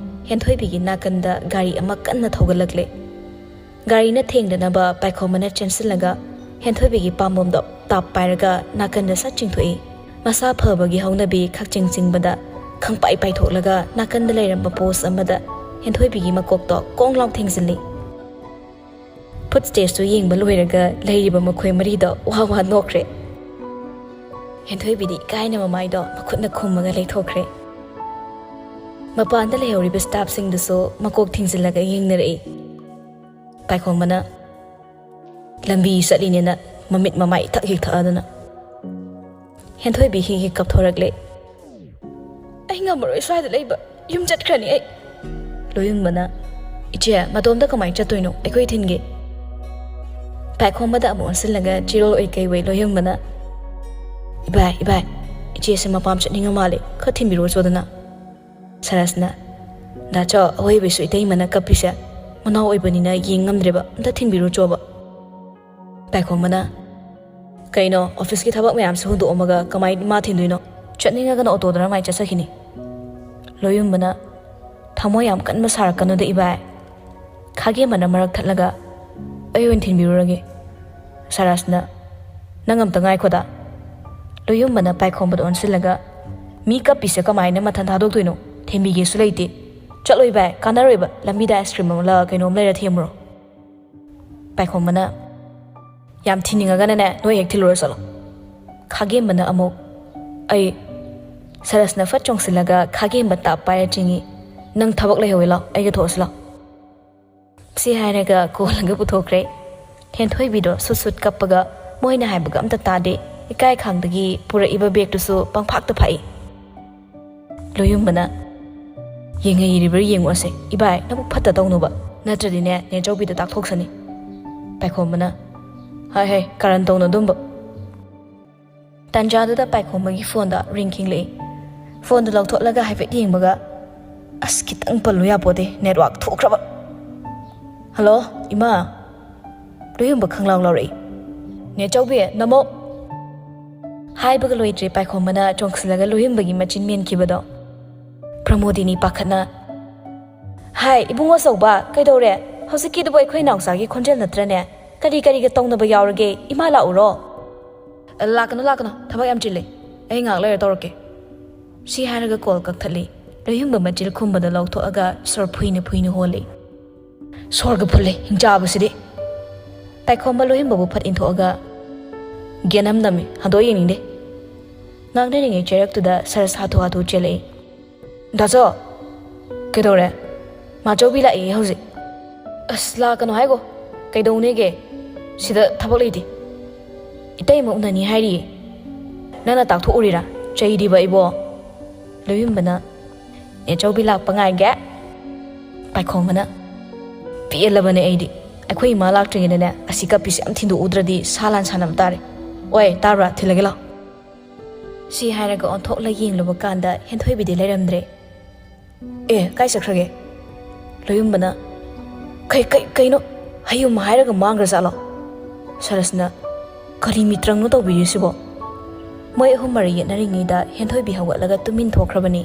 ꯍꯦꯟꯊꯣꯏꯕꯤꯒꯤ ꯅꯥꯀꯟꯗ ꯒꯥꯔꯤ ꯑꯃ ꯀꯟꯅ ꯊꯧꯒꯠꯂꯛꯂꯦ꯫ ꯒꯥꯔꯤꯅ ꯊꯦꯡꯗꯅꯕ ꯄꯥꯏꯈꯣꯝꯕꯅ ꯆꯦꯟꯁꯤꯜꯂꯒ ꯍꯦꯟꯊꯣꯏꯕꯤꯒꯤ ꯄꯥꯝꯕꯣꯝꯗꯣ ꯇꯥꯞ ꯄꯥꯏꯔꯒ ꯅꯥꯀꯟꯗ ꯁꯠ ꯆꯤꯡꯊꯣꯛꯏ꯫ ꯃꯁꯥ ꯐꯕꯒꯤ ꯍꯧꯅꯕꯤ ꯈꯛꯆꯤꯡ ꯆꯤꯡꯕꯗ ꯈꯪꯄꯥꯏ ꯄꯥꯏꯊꯣꯛꯂꯒ ꯅꯥꯀꯟꯗ ꯂꯩꯔꯝꯕ ꯄꯣꯁ ꯑꯃꯗ ꯍꯦꯟꯊꯣꯏꯕꯤꯒꯤ ꯃꯀꯣꯛꯇꯣ ꯀꯣꯡ ꯂꯥꯎ ꯊꯦꯡꯖꯤꯜꯂꯤ꯫ ꯐꯨꯠꯁꯇꯦꯖꯇꯨ ꯌꯦꯡꯕ ꯂꯣꯏꯔꯒ ꯂꯩꯔꯤꯕ ꯃꯈꯣꯏ ꯃꯔꯤꯗꯣ ꯋꯥ ꯋꯥ ꯅꯣꯛꯈ꯭ꯔꯦ꯫ ꯍꯦꯟꯊꯣꯏꯕꯤꯗꯤ ꯏꯀꯥꯏꯅ ꯃꯃꯥꯏꯗꯣ ꯃꯈꯨꯠꯅ ꯈꯨꯝꯃꯒ ꯂꯩꯊꯣꯛꯈ꯭ꯔꯦ꯫ ꯃꯄꯥꯟꯗ ꯂꯩꯍꯧꯔꯤꯕ ꯁ꯭ꯇꯥꯐꯁꯤꯡꯗꯨꯁꯨ ꯃꯀꯣꯛ ꯊꯤꯡꯖꯤꯜꯂꯒ ꯌꯦꯡꯅꯔꯛꯏ꯫ ꯄꯥꯏꯈꯣꯝꯕꯅ, "ꯂꯝꯕꯤ ꯆꯠꯂꯤꯅꯦꯅ ꯃꯃꯤꯠ ꯃꯃꯥꯏ ꯏꯊꯛ ꯍꯦꯛ ꯊꯛꯑꯗꯅ!" ꯍꯦꯟꯊꯣꯏꯕꯤ ꯍꯤꯛ ꯍꯤꯛ ꯀꯞꯊꯣꯔꯛꯂꯦ꯫ "ꯑꯩ ꯉꯝꯃꯔꯣꯏ ꯁ꯭ꯋꯥꯏꯗ ꯂꯩꯕ, ꯌꯨꯝ ꯆꯠꯈ꯭ꯔꯅꯤ ꯑꯩ!" ꯂꯣꯌꯨꯝꯕꯅ, "ꯏꯆꯦ, ꯃꯇꯣꯝꯇ ꯀꯃꯥꯏꯅ ꯆꯠꯇꯣꯏꯅꯣ? ꯑꯩꯈꯣꯏ ꯊꯤꯟꯒꯦ!" ꯄꯥꯏꯈꯣꯝꯕꯗ ꯑꯃꯨꯛ ꯑꯣꯟꯁꯤꯜꯂꯒ ꯆꯤꯔꯣꯜ ꯑꯣꯏ ꯀꯩ ꯑꯣꯏ ꯂꯣꯌꯨꯝꯕꯅ, "ꯏꯕꯥꯏ, ꯏꯕꯥꯏ, ꯏꯆꯦꯁꯦ ꯃꯄꯥꯝ ꯆꯠꯅꯤꯡꯉ ꯃꯥꯜꯂꯦ, ꯈꯔ ꯊꯤꯟꯕꯤꯔꯨꯔꯁꯣꯗꯅ!" ꯁꯔꯁꯅ, ꯗꯥꯆꯧ, ꯑꯋꯣꯏꯕꯩꯁꯨ ꯏꯇꯩꯃꯅ ꯀꯞꯄꯤꯁꯦ ꯃꯅꯥꯎ ꯑꯣꯏꯕꯅꯤꯅ ꯌꯦꯡ ꯉꯝꯗ꯭ꯔꯦꯕ, ꯑꯝꯇ ꯊꯤꯟꯕꯤꯔꯨꯆꯣꯕ꯫ ꯄꯥꯏꯈꯣꯝꯕꯅ, "ꯀꯩꯅꯣ, ꯑꯣꯐꯤꯁꯀꯤ ꯊꯕꯛ ꯃꯌꯥꯝꯁꯨ ꯍꯨꯟꯗꯣꯛꯑꯝꯃꯒ ꯀꯃꯥꯏ ꯃꯥ ꯊꯤꯟꯗꯣꯏꯅꯣ? ꯆꯠꯅꯤꯡꯉꯒꯅ ꯑꯣꯇꯣꯗ ꯅꯃꯥꯏ ꯆꯠꯆꯈꯤꯅꯤ꯫" ꯂꯣꯌꯨꯝꯕꯅ, "ꯊꯃꯣꯏ ꯌꯥꯝ ꯀꯟꯕ ꯁꯥꯔꯛꯀꯅꯨꯗ ꯏꯕꯥꯏ꯫" ꯈꯥꯒꯦꯝꯕꯅ ꯃꯔꯛ ꯊꯠꯂꯒ, "ꯑꯩ ꯑꯣꯏꯅ ꯊꯤꯟꯕꯤꯔꯨꯔꯒꯦ꯫" ꯁꯔꯁꯅ, "ꯅꯪ ꯑꯝꯇ ꯉꯥꯏꯈꯣꯗ꯫" ꯂꯣꯌꯨꯝꯕꯅ ꯄꯥꯏꯈꯣꯝꯕꯗ ꯑꯣꯟꯁꯤꯜꯂꯒ, "ꯃꯤ ꯀꯞꯄꯤꯁꯦ ꯀꯃꯥꯏꯅ ꯃꯊꯟ ꯊꯥꯗꯣꯛꯇꯣꯏꯅꯣ? ꯊꯤꯟꯕꯤꯒꯦꯁꯨ ꯂꯩꯇꯦ꯫ ꯆꯠꯂꯣ ꯏꯕꯥꯏ, ꯀꯥꯟꯅꯔꯣꯏꯕ, ꯂꯝꯕꯤꯗ ꯑꯥꯏꯁ ꯀ꯭ꯔꯤꯝ ꯑꯃꯂ ꯀꯩꯅꯣꯝ ꯂꯩꯔ ꯊꯦꯝꯃꯨꯔꯣ꯫" ꯄꯥꯏꯈꯣꯝꯕꯅ, "ꯌꯥꯝ ꯊꯤꯅꯤꯡꯉꯒꯅꯅꯦ, ꯅꯣꯏ ꯍꯦꯛ ꯊꯤꯜꯂꯨꯔ ꯆꯠꯂꯣ꯫" ꯈꯥꯒꯦꯝꯕꯅ ꯑꯃꯨꯛ, "ꯑꯩ..." ꯁꯔꯁꯅ ꯐꯠ ꯆꯣꯡꯁꯤꯜꯂꯒ ꯈꯥꯒꯦꯝꯕ ꯇꯥꯞ ꯄꯥꯏꯔ ꯆꯤꯡꯉꯤ꯫ "ꯅꯪ ꯊꯕꯛ ꯂꯩꯍꯧꯋꯦ, ꯂꯥꯎ, ꯑꯩꯒ ꯊꯣꯛꯑꯁꯤ ꯂꯥꯎ꯫" ꯁꯤ ꯍꯥꯏꯔꯒ ꯀꯣꯜꯂꯒ ꯄꯨꯊꯣꯛꯈ꯭ꯔꯦ꯫ ꯍꯦꯟꯊꯣꯏꯕꯤꯗꯣ ꯁꯨꯠ ꯁꯨꯠ ꯀꯞꯄꯒ ꯃꯣꯏꯅ ꯍꯥꯏꯕꯒ ꯑꯝꯇ ꯇꯥꯗꯦ꯫ ꯏꯀꯥꯏ ꯈꯥꯡꯗꯒꯤ ꯄꯨꯔꯛꯏꯕ ꯕꯦꯒꯇꯨꯁꯨ ꯄꯪꯐꯥꯛꯇ ꯐꯥꯛꯏ꯫ ꯂꯣꯌꯨꯝꯕꯅ, "ꯌꯦꯡꯍꯩꯔꯤꯕ꯭ꯔꯥ ꯌꯦꯡꯉꯨ ꯑꯁꯦ꯫ ꯏꯕꯥꯏ, ꯅꯕꯨꯛ ꯐꯠꯇ ꯇꯧꯅꯨꯕ, ꯅꯠꯇ꯭ꯔꯗꯤꯅꯦ, ꯅꯦꯆꯧꯕꯤꯗ ꯇꯥꯛꯊꯣꯛꯁꯅꯤ꯫" ꯄꯥꯏꯈꯣꯝꯕꯅ, "ꯍꯥꯏ ꯍꯥꯏ, ꯀꯥꯔꯟ ꯇꯧꯅꯨ ꯑꯗꯨꯝꯕ꯫" ꯇꯥꯟꯖꯥꯗꯨꯗ ꯄꯥꯏꯈꯣꯝꯕꯒꯤ ꯐꯣꯟꯗ ꯔꯤꯡ ꯈꯤꯡꯂꯛꯏ꯫ ꯐꯣꯟꯗꯨ ꯂꯧꯊꯣꯛꯂꯒ ꯍꯥꯏꯐꯦꯠ ꯌꯦꯡꯕꯒ, ꯑꯁ, ꯈꯤꯇꯪ ꯄꯜꯂꯨ ꯌꯥꯄꯣꯠꯇꯦ, ꯅꯦꯠꯋꯥꯛ ꯊꯣꯛꯈ꯭ꯔꯕ꯫ "ꯍꯜꯂꯣ, ꯏꯃꯥ?" ꯂꯣꯌꯨꯝꯕ ꯈꯪꯂꯥꯎ ꯂꯥꯎꯔꯛꯏ꯫ "ꯅꯦꯆꯧꯕꯤ, ꯅꯃꯧ!" ꯍꯥꯏꯕꯒ ꯂꯣꯏꯗ꯭ꯔꯤ, ꯄꯥꯏꯈꯣꯝꯕꯅ ꯆꯣꯡꯁꯤꯜꯂꯒ ꯂꯣꯌꯨꯝꯕꯒꯤ ꯃꯆꯤꯟ ꯃꯦꯟꯈꯤꯕꯗꯣ꯫ ꯄ꯭ꯔꯃꯣꯗꯤꯅꯤ ꯄꯥꯈꯠꯅ, "ꯍꯥꯏ, ꯏꯕꯨꯡꯉꯣ ꯑꯆꯧꯕ, ꯀꯩꯗꯧꯔꯦ? ꯍꯧꯖꯤꯛꯀꯤꯗꯨꯕꯨ ꯑꯩꯈꯣꯏ ꯏꯅꯥꯎꯆꯥꯒꯤ ꯈꯣꯟꯖꯦꯜ ꯅꯠꯇ꯭ꯔꯅꯦ? ꯀꯔꯤ ꯀꯔꯤꯒ ꯇꯧꯅꯕ ꯌꯥꯎꯔꯒꯦ? ꯏꯃꯥ ꯂꯥꯛꯎꯔꯣ?" "ꯂꯥꯛꯀꯅꯨ, ꯂꯥꯛꯀꯅꯨ, ꯊꯕꯛ ꯌꯥꯝ ꯆꯤꯜꯂꯤ꯫ ꯑꯩ ꯉꯥꯏꯍꯥꯛ ꯂꯩꯔ ꯇꯧꯔꯛꯀꯦ꯫" ꯁꯤ ꯍꯥꯏꯔꯒ ꯀꯣꯜ ꯀꯛꯊꯠꯂꯤ꯫ ꯂꯣꯌꯨꯝꯕ ꯃꯆꯤꯜ ꯈꯨꯝꯕꯗ ꯂꯧꯊꯣꯛꯑꯒ ꯁꯣꯔ ꯐꯨꯏꯅ ꯐꯨꯏꯅ ꯍꯣꯜꯂꯤ꯫ "ꯁꯣꯔꯒ ꯐꯨꯜꯂꯦ, ꯍꯤꯡꯆꯥꯕꯁꯤꯗꯤ!" ꯄꯥꯏꯈꯣꯝꯕ ꯂꯣꯌꯨꯝꯕꯕꯨ ꯐꯠ ꯏꯟꯊꯣꯛꯑꯒ, "ꯒꯦꯟ ꯑꯃ ꯅꯝꯃꯤ, ꯍꯟꯗꯣꯛꯑ ꯌꯦꯡꯅꯤꯡꯗꯦ꯫" ꯉꯥꯡꯅꯔꯤꯉꯩ ꯆꯩꯔꯛꯇꯨꯗ ꯁꯔꯁ ꯍꯥꯊꯨ ꯍꯥꯊꯨ ꯆꯦꯜꯂꯛꯏ꯫ "ꯗꯥꯆꯧ!" "ꯀꯩꯗꯧꯔꯦ?" "ꯃꯥꯆꯧꯕꯤ ꯂꯥꯛꯏꯌꯦ ꯍꯧꯖꯤꯛ꯫" "ꯑꯁ, ꯂꯥꯛꯀꯅꯨ ꯍꯥꯏꯒꯣ꯫ ꯀꯩꯗꯧꯅꯦꯒꯦ? ꯁꯤꯗ ꯊꯕꯛ ꯂꯩꯇꯦ꯫ ꯏꯇꯩꯃ ꯎꯅꯅꯤ ꯍꯥꯏꯔꯤꯌꯦ꯫ ꯅꯪꯅ ꯇꯥꯛꯊꯣꯛꯎꯔꯤꯔꯥ? ꯆꯩꯔꯤꯕ ꯑꯩꯕꯣ?" ꯂꯣꯌꯨꯝꯕꯅ, "ꯅꯦꯆꯧꯕꯤ ꯂꯥꯛꯄ ꯉꯥꯏꯒꯦ꯫" ꯄꯥꯏꯈꯣꯝꯕꯅ, "ꯄꯦꯜꯂꯕꯅꯦ ꯑꯩꯗꯤ꯫ ꯑꯩꯈꯣꯏ ꯏꯃꯥ ꯂꯥꯛꯇ꯭ꯔꯤꯉꯩꯗꯅꯦ, ꯑꯁꯤ ꯀꯞꯄꯤꯁꯦ ꯌꯥꯝ ꯊꯤꯟꯗꯣꯛꯎꯗ꯭ꯔꯗꯤ ꯁꯥ ꯂꯥꯟ ꯁꯥꯟꯅꯕ ꯇꯥꯔꯦ꯫ ꯑꯣꯏ, ꯇꯥꯕ꯭ꯔꯥ? ꯊꯤꯜꯂꯒꯦ ꯂꯥꯎ꯫" ꯁꯤ ꯍꯥꯏꯔꯒ ꯑꯣꯟꯊꯣꯛꯂ ꯌꯦꯡꯂꯨꯕ ꯀꯥꯟꯗ ꯍꯦꯟꯊꯣꯏꯕꯤꯗꯤ ꯂꯩꯔꯝꯗ꯭ꯔꯦ꯫ "ꯑꯦ, ꯀꯥꯏ ꯆꯠꯈ꯭ꯔꯒꯦ?" ꯂꯣꯌꯨꯝꯕꯅ, "ꯀꯩ, ꯀꯩ, ꯀꯩꯅꯣ? ꯍꯌꯨꯝ ꯍꯥꯏꯔꯒ ꯃꯥꯡꯈ꯭ꯔꯖꯥꯠꯂꯣ?" ꯁꯔꯁꯅ, "ꯀꯔꯤ ꯃꯤꯇ꯭ꯔꯪꯅꯣ ꯇꯧꯕꯤꯔꯤꯁꯤꯕꯣ?" ꯃꯣꯏ ꯑꯍꯨꯝ ꯃꯔꯩ ꯌꯦꯠꯅꯔꯤꯉꯩꯗ ꯍꯦꯟꯊꯣꯏꯕꯤ ꯍꯧꯒꯠꯂꯒ ꯇꯨꯃꯤꯟ ꯊꯣꯛꯈ꯭ꯔꯕꯅꯤ꯫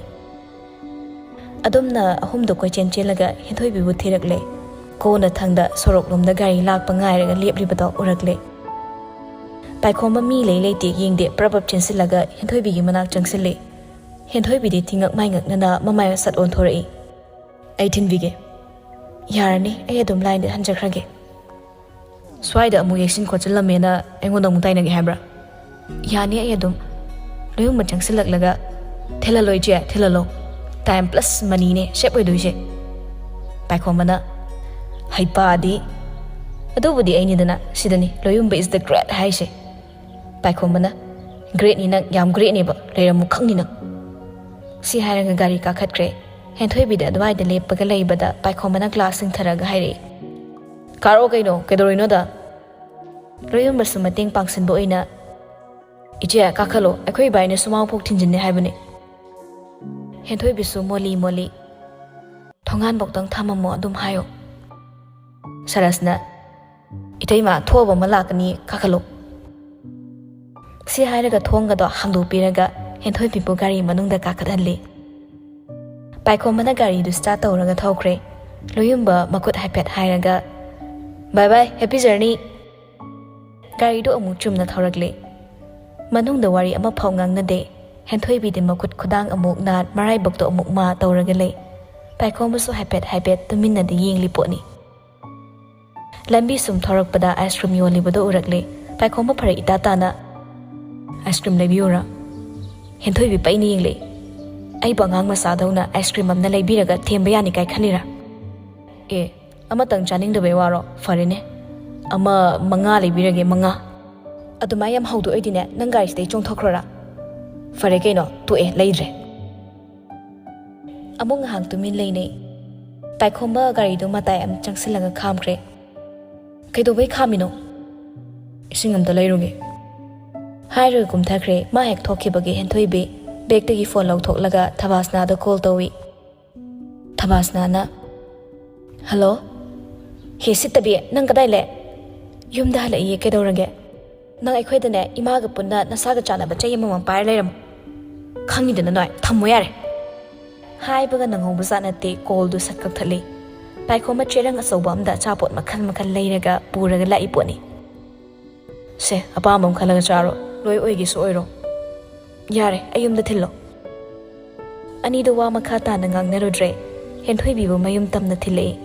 ꯑꯗꯨꯝꯅ ꯑꯍꯨꯝꯗꯣ ꯀꯣꯏꯆꯦꯟ ꯆꯦꯜꯂꯒ ꯍꯦꯟꯊꯣꯏꯕꯤꯕꯨ ꯊꯤꯔꯛꯂꯦ꯫ ꯀꯣꯟꯅ ꯊꯪꯗ ꯁꯣꯔꯣꯛꯂꯣꯝꯗ ꯒꯥꯔꯤ ꯂꯥꯛꯄ ꯉꯥꯏꯔꯒ ꯂꯦꯞꯂꯤꯕꯗꯣ ꯎꯔꯛꯂꯦ꯫ ꯄꯥꯏꯈꯣꯝꯕ ꯃꯤ ꯂꯩ ꯂꯩꯇꯦ ꯌꯦꯡꯗꯦ ꯄ꯭ꯔꯞ ꯄ꯭ꯔꯞ ꯆꯦꯟꯁꯤꯜꯂꯒ ꯍꯦꯟꯊꯣꯏꯕꯤꯒꯤ ꯃꯅꯥꯛ ꯆꯪꯁꯤꯜꯂꯦ꯫ ꯍꯦꯟꯊꯣꯏꯕꯤꯗꯤ ꯊꯤꯉꯛ ꯃꯥꯏꯉꯛꯅꯅ ꯃꯃꯥꯏ ꯃꯁꯠ ꯑꯣꯟꯊꯣꯔꯛꯏ꯫ "ꯑꯩ ꯊꯤꯟꯕꯤꯒꯦ꯫" "ꯌꯥꯔꯅꯤ, ꯑꯩ ꯑꯗꯨꯝ ꯂꯥꯏꯟꯗ ꯍꯟꯖꯈ꯭ꯔꯒꯦ꯫" "ꯁ꯭ꯋꯥꯏꯗ ꯑꯃꯨꯛ ꯌꯦꯛꯁꯤꯟ ꯈꯣꯠꯆꯤꯜꯂꯝꯃꯦꯅ ꯑꯩꯉꯣꯟꯗ ꯑꯃꯨꯛ ꯇꯥꯏꯅꯒꯦ ꯍꯥꯏꯕ꯭ꯔꯥ?" "ꯌꯥꯅꯤ, ꯑꯩ ꯑꯗꯨꯝ꯫" ꯂꯣꯌꯨꯝꯕ ꯆꯪꯁꯤꯜꯂꯛꯂꯒ, "ꯊꯤꯜꯍꯜꯂꯣ ꯏꯆꯦ, ꯊꯤꯜꯍꯜꯂꯣ꯫ ꯇꯥꯏꯝ ꯄ꯭ꯂꯁ ꯃꯅꯤꯅꯦ ꯁꯦꯞ ꯑꯣꯏꯗꯣꯏꯁꯦ꯫" ꯄꯥꯏꯈꯣꯝꯕꯅ, "ꯍꯩꯄꯥꯗꯤ꯫ ꯑꯗꯨꯕꯨꯗꯤ ꯑꯩꯅꯤꯗꯅ, ꯁꯤꯗꯅꯤ, ꯂꯣꯌꯨꯝꯕ is the great ꯍꯥꯏꯁꯦ꯫" ꯄꯥꯏꯈꯣꯝꯕꯅ, "ꯒ꯭ꯔꯦꯠꯅꯤ ꯅꯪ, ꯌꯥꯝ ꯒ꯭ꯔꯦꯠꯅꯦꯕ, ꯂꯩꯔꯝꯃꯨ ꯈꯪꯅꯤ ꯅꯪ꯫" ꯁꯤ ꯍꯥꯏꯔꯒ ꯒꯥꯔꯤ ꯀꯥꯈꯠꯈ꯭ꯔꯦ꯫ ꯍꯦꯟꯊꯣꯏꯕꯤꯗ ꯑꯗꯨꯋꯥꯏꯗ ꯂꯦꯞꯄꯒ ꯂꯩꯕꯗ ꯄꯥꯏꯈꯣꯝꯕꯅ ꯒ꯭ꯂꯥꯁ ꯆꯤꯡꯊꯔꯒ ꯍꯥꯏꯔꯛꯏ, "ꯀꯥꯔꯛꯑꯣ ꯀꯩꯅꯣ, ꯀꯩꯗꯧꯔꯤꯅꯣꯗ?" ꯂꯣꯌꯨꯝꯕꯁꯨ ꯃꯇꯦꯡ ꯄꯥꯡꯁꯤꯟꯕ ꯑꯣꯏꯅ, "ꯏꯆꯦ, ꯀꯥꯈꯠꯂꯣ, ꯑꯩꯈꯣꯏ ꯏꯕꯥꯏꯅ ꯁꯨꯃꯥꯡ ꯐꯥꯎ ꯊꯤꯟꯖꯤꯟꯅꯤ ꯍꯥꯏꯕꯅꯤ꯫" ꯍꯦꯟꯊꯣꯏꯕꯤꯁꯨ ꯃꯣꯜꯂꯤ ꯃꯣꯜꯂꯤ, "ꯊꯣꯡꯒꯥꯟꯐꯧꯇꯪ ꯊꯝꯃꯝꯃꯣ, ꯑꯗꯨꯝ ꯍꯥꯏꯌꯣ꯫" ꯁꯔꯁꯅ, "ꯏꯇꯩꯃ, ꯊꯣꯛꯑꯕ ꯑꯃ ꯂꯥꯛꯀꯅꯤ, ꯀꯥꯈꯠꯂꯣ꯫" ꯁꯤ ꯍꯥꯏꯔꯒ ꯊꯣꯡꯒꯗꯣ ꯍꯥꯡꯗꯣꯛꯄꯤꯔꯒ ꯍꯦꯟꯊꯣꯏꯕꯤꯕꯨ ꯒꯥꯔꯤ ꯃꯅꯨꯡꯗ ꯀꯥꯈꯠꯍꯜꯂꯤ꯫ ꯄꯥꯏꯈꯣꯝꯕꯅ ꯒꯥꯔꯤꯗꯨ ꯁ꯭ꯇꯥꯔꯠ ꯇꯧꯔꯒ ꯊꯧꯈ꯭ꯔꯦ꯫ ꯂꯣꯌꯨꯝꯕ ꯃꯈꯨꯠ ꯍꯥꯏꯐꯦꯠ ꯍꯥꯏꯔꯒ, "ꯕꯥꯏ ꯕꯥꯏ, ꯍꯦꯄꯤ ꯖꯔꯅꯤ!" ꯒꯥꯔꯤꯗꯨ ꯑꯃꯨꯛ ꯆꯨꯝꯅ ꯊꯧꯔꯛꯂꯦ꯫ ꯃꯅꯨꯡꯗ ꯋꯥꯔꯤ ꯑꯃꯐꯥꯎ ꯉꯥꯡꯅꯗꯦ꯫ ꯍꯦꯟꯊꯣꯏꯕꯤꯗꯤ ꯃꯈꯨꯠ ꯈꯨꯗꯥꯡ ꯑꯃꯨꯛ ꯅꯥꯠ, ꯃꯔꯥꯏꯕꯛꯇꯣ ꯑꯃꯨꯛ ꯃꯥ ꯇꯧꯔꯒ ꯂꯩ꯫ ꯄꯥꯏꯈꯣꯝꯕꯁꯨ ꯍꯥꯏꯐꯦꯠ ꯍꯥꯏꯐꯦꯠ ꯇꯨꯃꯤꯟꯅꯗꯤ ꯌꯦꯡꯂꯤ ꯄꯣꯠꯅꯤ꯫ ꯂꯝꯕꯤ ꯁꯨꯝ ꯊꯧꯔꯛꯄꯗ ꯑꯥꯏꯁ ꯀ꯭ꯔꯤꯝ ꯌꯣꯜꯂꯤꯕꯗꯣ ꯎꯔꯛꯂꯦ꯫ ꯄꯥꯏꯈꯣꯝꯕ ꯐꯔꯛ ꯏꯇꯥ ꯇꯥꯅ, "ꯑꯥꯏꯁ ꯀ꯭ꯔꯤꯝ ꯂꯩꯕꯤꯌꯨꯔꯥ?" ꯍꯦꯟꯊꯣꯏꯕꯤ ꯄꯩꯅ ꯌꯦꯡꯂꯦ꯫ "ꯑꯩꯕꯨ ꯑꯉꯥꯡ ꯃꯆꯥꯗꯧꯅ ꯑꯥꯏꯁ ꯀ꯭ꯔꯤꯝ ꯑꯃꯅ ꯂꯩꯕꯤꯔꯒ ꯊꯦꯝꯕ ꯌꯥꯅꯤ ꯀꯥꯏ ꯈꯜꯂꯤꯔꯥ?" "ꯑꯦ, ꯑꯃꯇꯪ ꯆꯥꯅꯤꯡꯗꯕꯩ ꯋꯥꯔꯣ? ꯐꯔꯦꯅꯦ, ꯑꯃ ꯃꯉꯥ ꯂꯩꯕꯤꯔꯒꯦ, ꯃꯉꯥ꯫" "ꯑꯗꯨꯃꯥꯏ ꯌꯥꯝ ꯍꯧꯗꯣꯛꯑꯣꯏꯗꯤꯅꯦ, ꯅꯪ ꯒꯥꯔꯤꯁꯤꯗꯩ ꯆꯣꯡꯊꯣꯛꯈ꯭ꯔꯣꯔꯥ?" "ꯐꯔꯦ ꯀꯩꯅꯣ, ꯇꯣꯛꯑꯦ, ꯂꯩꯗ꯭ꯔꯦ꯫" ꯑꯃꯨꯛ ꯉꯥꯏꯍꯥꯛ ꯇꯨꯃꯤꯟ ꯂꯩꯅꯩ꯫ ꯄꯥꯏꯈꯣꯝꯕ ꯒꯥꯔꯤꯗꯨ ꯃꯇꯥꯏ ꯑꯃ ꯆꯪꯁꯤꯜꯂꯒ ꯈꯥꯝꯈ꯭ꯔꯦ꯫ "ꯀꯩꯗꯧꯕꯩ ꯈꯥꯝꯃꯤꯅꯣ?" "ꯏꯁꯤꯡ ꯑꯝꯇ ꯂꯩꯔꯨꯒꯦ꯫" ꯍꯥꯏꯔꯒ ꯀꯨꯝꯊꯈ꯭ꯔꯦ꯫ ꯃꯥ ꯍꯦꯛ ꯊꯣꯛꯈꯤꯕꯒꯤ ꯍꯦꯟꯊꯣꯏꯕꯤ ꯕꯦꯛꯇꯒꯤ ꯐꯣꯟ ꯂꯧꯊꯣꯛꯂꯒ ꯊꯕꯥꯁꯅꯥꯗ ꯀꯣꯜ ꯇꯧꯏ꯫ ꯊꯕꯥꯁꯅꯥꯅ, "ꯍꯜꯂꯣ? ꯍꯦ ꯁꯤꯠꯇꯕꯤ, ꯅꯪ ꯀꯗꯥꯏ ꯂꯩ?" "ꯌꯨꯝꯗ ꯍꯜꯂꯛꯏꯌꯦ, ꯀꯩꯗꯧꯔꯒꯦ?" "ꯅꯪ ꯑꯩꯈꯣꯏꯗꯅꯦ ꯏꯃꯥꯒ ꯄꯨꯟꯅ ꯅꯁꯥꯒ ꯆꯥꯟꯅꯕ ꯆꯩ ꯑꯃꯃꯝ ꯄꯥꯏꯔ ꯂꯩꯔꯝꯃꯣ꯫ ꯈꯪꯉꯤꯗꯅ ꯅꯣꯏ, ꯊꯝꯃꯣ ꯌꯥꯔꯦ꯫" ꯍꯥꯏꯕꯒ ꯅꯪꯍꯧꯕꯖꯥꯠ ꯅꯠꯇꯦ, ꯀꯣꯜꯗꯨ ꯁꯠ ꯀꯛꯊꯠꯂꯤ꯫ ꯄꯥꯏꯈꯣꯝꯕ ꯆꯦꯔꯪ ꯑꯆꯧꯕ ꯑꯝꯗ ꯑꯆꯥꯄꯣꯠ ꯃꯈꯜ ꯃꯈꯜ ꯂꯩꯔꯒ ꯄꯨꯔꯒ ꯂꯥꯛꯏ ꯄꯣꯠꯅꯤ꯫ "ꯁꯦ, ꯑꯄꯥꯝꯕ ꯑꯃ ꯈꯜꯂꯒ ꯆꯥꯔꯣ, ꯂꯣꯏ ꯑꯣꯏꯒꯦꯁꯨ ꯑꯣꯏꯔꯣ꯫ ꯌꯥꯔꯦ, ꯑꯩ ꯌꯨꯝꯗ ꯊꯤꯜꯂꯣ꯫" ꯑꯅꯤꯗꯣ ꯋꯥ ꯃꯈꯥ ꯇꯥꯅ ꯉꯥꯡꯅꯔꯨꯗ꯭ꯔꯦ꯫ ꯍꯦꯟꯊꯣꯏꯕꯤꯕꯨ ꯃꯌꯨꯝ ꯇꯝꯅ ꯊꯤꯜꯂꯛꯏ꯫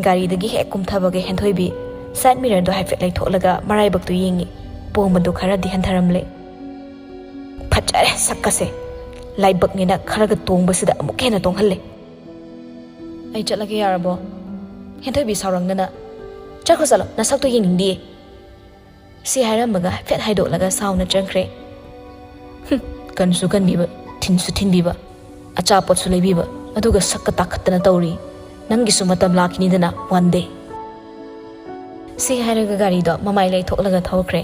ꯒꯥꯔꯤꯗꯒꯤ ꯍꯦꯛ ꯀꯨꯝꯊꯕꯒ ꯍꯦꯟꯊꯣꯏꯕꯤ ꯁꯥꯏꯠ ꯃꯤꯔꯔꯗꯣ ꯍꯥꯏꯐꯦꯠ ꯂꯩꯊꯣꯛꯂꯒ ꯃꯔꯥꯏꯕꯛꯇꯨ ꯌꯦꯡꯉꯤ꯫ ꯄꯣꯝꯕꯗꯨ ꯈꯔꯗꯤ ꯍꯟꯊꯔꯝꯂꯦ꯫ "ꯐꯖꯔꯦ ꯁꯛꯀꯁꯦ꯫ ꯂꯥꯏꯕꯛꯅꯤꯅ ꯈꯔꯒ ꯇꯣꯡꯕꯁꯤꯗ ꯑꯃꯨꯛꯀ ꯍꯦꯟꯅ ꯇꯣꯡꯍꯜꯂꯦ꯫" "ꯑꯩ ꯆꯠꯂꯒꯦ ꯌꯥꯔꯕꯣ?" ꯍꯦꯟꯊꯣꯏꯕꯤ ꯁꯥꯎꯔꯪꯅꯅ, "ꯆꯠꯈ꯭ꯔꯣ ꯆꯠꯂꯣ, ꯅꯁꯛꯇꯣ ꯌꯦꯡꯅꯤꯡꯗꯤꯌꯦ꯫" ꯁꯤ ꯍꯥꯏꯔꯝꯃꯒ ꯍꯥꯏꯐꯦꯠ ꯍꯥꯏꯗꯣꯛꯂꯒ ꯁꯥꯎꯅ ꯆꯪꯈ꯭ꯔꯦ꯫ "ꯍꯨꯝ, ꯀꯟꯁꯨ ꯀꯟꯕꯤꯕ, ꯊꯤꯟꯁꯨ ꯊꯤꯟꯕꯤꯕ, ꯑꯆꯥꯄꯣꯠꯁꯨ ꯂꯩꯕꯤꯕ, ꯑꯗꯨꯒ ꯁꯛꯀ ꯇꯥꯈꯠꯇꯅ ꯇꯧꯔꯤ꯫ ꯅꯪꯒꯤꯁꯨ ꯃꯇꯝ ꯂꯥꯛꯈꯤꯅꯤꯗꯅ, one day꯫" ꯁꯤ ꯍꯥꯏꯔꯒ ꯒꯥꯔꯤꯗꯣ ꯃꯃꯥꯏ ꯂꯩꯊꯣꯛꯂꯒ ꯊꯧꯈ꯭ꯔꯦ꯫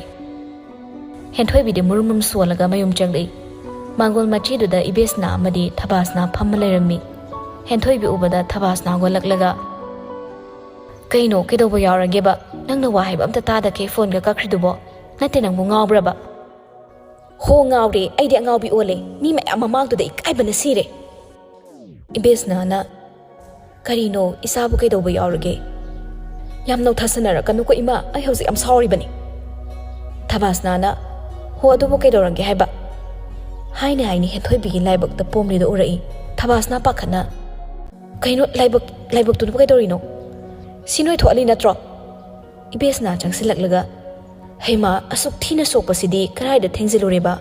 ꯍꯦꯟꯊꯣꯏꯕꯤꯗꯤ ꯃꯨꯔꯨꯝ ꯃꯨꯔꯨꯝ ꯁꯣꯜꯂꯒ ꯃꯌꯨꯝ ꯆꯪꯂꯛꯏ꯫ ꯃꯥꯡꯒꯣꯜ ꯃꯆꯤꯗꯨꯗ ꯏꯕꯦꯁꯅꯥ ꯑꯃꯗꯤ ꯊꯕꯥꯁꯅꯥ ꯐꯝꯃ ꯂꯩꯔꯝꯃꯤ꯫ ꯍꯦꯟꯊꯣꯏꯕꯤ ꯎꯕꯗ ꯊꯕꯥꯁꯅꯥ ꯑꯣꯜꯂꯛꯂꯒ, "ꯀꯩꯅꯣ, ꯀꯩꯗꯧꯕ ꯌꯥꯎꯔꯒꯦꯕ? ꯅꯪꯅ ꯋꯥ ꯍꯥꯏꯕ ꯑꯝꯇ ꯇꯥꯗꯈꯩ ꯐꯣꯟꯒ ꯀꯛꯈ꯭ꯔꯤꯗꯨꯕꯣ? ꯅꯠꯇꯦ, ꯅꯪꯕꯨ ꯉꯥꯎꯕ꯭ꯔꯕ?" "ꯍꯣ, ꯉꯥꯎꯔꯦ꯫ ꯑꯩꯗꯤ ꯑꯉꯥꯎꯕꯤ ꯑꯣꯜꯂꯦ꯫ ꯃꯤ ꯃꯌꯥꯝ ꯃꯃꯥꯡꯗꯨꯗ ꯏꯀꯥꯏꯕꯅ ꯁꯤꯔꯦ꯫" ꯏꯕꯦꯁꯅꯥꯅ, "ꯀꯔꯤꯅꯣ, ꯏꯆꯥꯕꯨ ꯀꯩꯗꯧꯕ ꯌꯥꯎꯔꯒꯦ? ꯌꯥꯝ ꯅꯧꯊꯁꯟꯅꯔꯛꯀꯅꯨꯀꯣ ꯏꯃꯥ, ꯑꯩ ꯍꯧꯖꯤꯛ ꯌꯥꯝ ꯁꯥꯎꯔꯤꯕꯅꯤ꯫" ꯊꯕꯥꯁꯅꯥꯅ, "ꯍꯣ, ꯑꯗꯨꯕꯨ ꯀꯩꯗꯧꯔꯒꯦ ꯍꯥꯏꯕ?" ꯍꯥꯏꯅ ꯍꯥꯏꯅ ꯍꯦꯟꯊꯣꯏꯕꯤꯒꯤ ꯂꯥꯏꯕꯛꯇ ꯄꯣꯝꯂꯤꯗꯨ ꯎꯔꯛꯏ꯫ ꯊꯕꯥꯁꯅꯥ ꯄꯥꯈꯠꯅ, "ꯀꯩꯅꯣ, ꯂꯥꯏꯕꯛ, ꯂꯥꯏꯕꯛꯇꯨꯅꯕꯨ ꯀꯩꯗꯧꯔꯤꯅꯣ? ꯁꯤ ꯅꯣꯏ ꯊꯣꯛꯍꯜꯂꯤ ꯅꯠꯇ꯭ꯔꯣ?" ꯏꯕꯦꯁꯅꯥ ꯆꯪꯁꯤꯜꯂꯛꯂꯒ, "ꯍꯩꯃꯥ, ꯑꯁꯨꯛ ꯊꯤꯅ ꯁꯣꯛꯄꯁꯤꯗꯤ ꯀꯗꯥꯏꯗ ꯊꯦꯡꯖꯤꯜꯂꯨꯔꯦꯕ?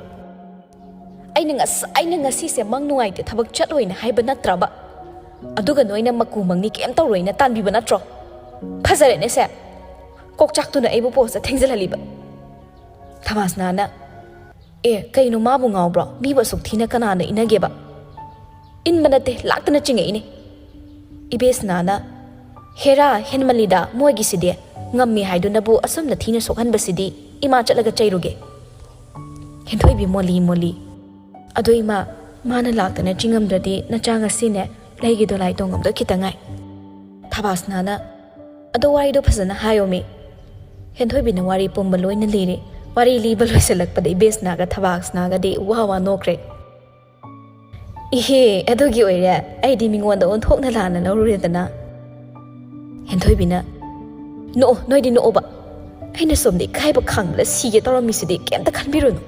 ꯑꯩꯅ ꯉꯁꯥꯏꯅ ꯉꯁꯤꯁꯦ ꯃꯪ ꯅꯨꯡꯉꯥꯏꯇꯦ, ꯊꯕꯛ ꯆꯠꯂꯣꯏꯅ ꯍꯥꯏꯕ ꯅꯠꯇ꯭ꯔꯕ? ꯑꯗꯨꯒ ꯅꯣꯏꯅ ꯃꯀꯨ ꯃꯪꯅꯤ, ꯀꯩꯝ ꯇꯧꯔꯣꯏꯅ ꯇꯥꯟꯕꯤꯕ ꯅꯠꯇ꯭ꯔꯣ? ꯐꯖꯔꯦꯅꯦ ꯁꯦ, ꯀꯣꯛꯆꯥꯛꯇꯨꯅ ꯑꯩꯕꯨ ꯄꯣꯁꯇ ꯊꯦꯡꯖꯤꯜꯍꯜꯂꯤꯕ꯫" ꯊꯕꯥꯁꯅꯥꯅ, "ꯑꯦ, ꯀꯩꯅꯣ, ꯃꯥꯕꯨ ꯉꯥꯎꯕ꯭ꯔꯣ? ꯃꯤꯕꯨ ꯑꯁꯨꯛ ꯊꯤꯅ ꯀꯅꯥꯅ ꯏꯟꯅꯒꯦꯕ?" "ꯏꯟꯕ ꯅꯠꯇꯦ, ꯂꯥꯛꯇꯅ ꯆꯤꯡꯉꯛꯏꯅꯦ꯫" ꯏꯕꯦꯁꯅꯥꯅ, "ꯍꯦꯔꯥ, ꯍꯦꯟꯃꯜꯂꯤꯗ ꯃꯣꯏꯒꯤꯁꯤꯗꯤ꯫ ꯉꯝꯃꯤ ꯍꯥꯏꯗꯨꯅꯕꯨ ꯑꯁꯨꯝꯅ ꯊꯤꯅ ꯁꯣꯛꯍꯟꯕꯁꯤꯗꯤ꯫ ꯏꯃꯥ ꯆꯠꯂꯒ ꯆꯩꯔꯨꯒꯦ꯫" ꯍꯦꯟꯊꯣꯏꯕꯤ ꯃꯣꯜꯂꯤ ꯃꯣꯜꯂꯤ, "ꯑꯗꯣ ꯏꯃꯥ, ꯃꯥꯅ ꯂꯥꯛꯇꯅ ꯆꯤꯡꯉꯝꯗ꯭ꯔꯗꯤ ꯅꯆꯥ ꯉꯁꯤꯅꯦ ꯂꯩꯒꯤ ꯗꯣꯂꯥꯏ ꯇꯣꯡꯉꯝꯗꯣ ꯈꯤꯇꯪ ꯉꯥꯏ꯫ ꯊꯕꯥꯁꯅꯥꯅ, "ꯑꯗꯣ ꯋꯥꯔꯤꯗꯣ ꯐꯖꯅ ꯍꯥꯏꯌꯣꯃꯤ꯫" ꯍꯦꯟꯊꯣꯏꯕꯤꯅ ꯋꯥꯔꯤ ꯄꯨꯝꯕ ꯂꯣꯏꯅ ꯂꯤꯔꯦ꯫ ꯋꯥꯔꯤ ꯂꯤꯕ ꯂꯣꯏꯁꯤꯜꯂꯛꯄꯗ ꯏꯕꯦꯁꯅꯥꯒ ꯊꯕꯥꯁꯅꯥꯒꯗꯤ ꯋꯥ ꯋꯥ ꯅꯣꯛꯈ꯭ꯔꯦ꯫ "ꯏꯍꯦ, ꯑꯗꯨꯒꯤ ꯑꯣꯏꯔꯦ, ꯑꯩꯗꯤ ꯃꯤꯉꯣꯟꯗ ꯑꯣꯟꯊꯣꯛꯅ ꯂꯥꯟꯅ ꯂꯧꯔꯨꯔꯦꯗꯅ꯫" ꯍꯦꯟꯊꯣꯏꯕꯤꯅ, "ꯅꯣꯛꯑꯣ, ꯅꯣꯏꯗꯤ ꯅꯣꯛꯑꯣꯕ꯫ ꯑꯩꯅ ꯁꯣꯝꯗ ꯏꯀꯥꯏꯕ ꯈꯥꯡꯕꯗ ꯁꯤꯒꯦ ꯇꯧꯔꯝꯃꯤꯁꯤꯗꯤ ꯀꯩꯝꯇ ꯈꯟꯕꯤꯔꯨꯅꯨ꯫"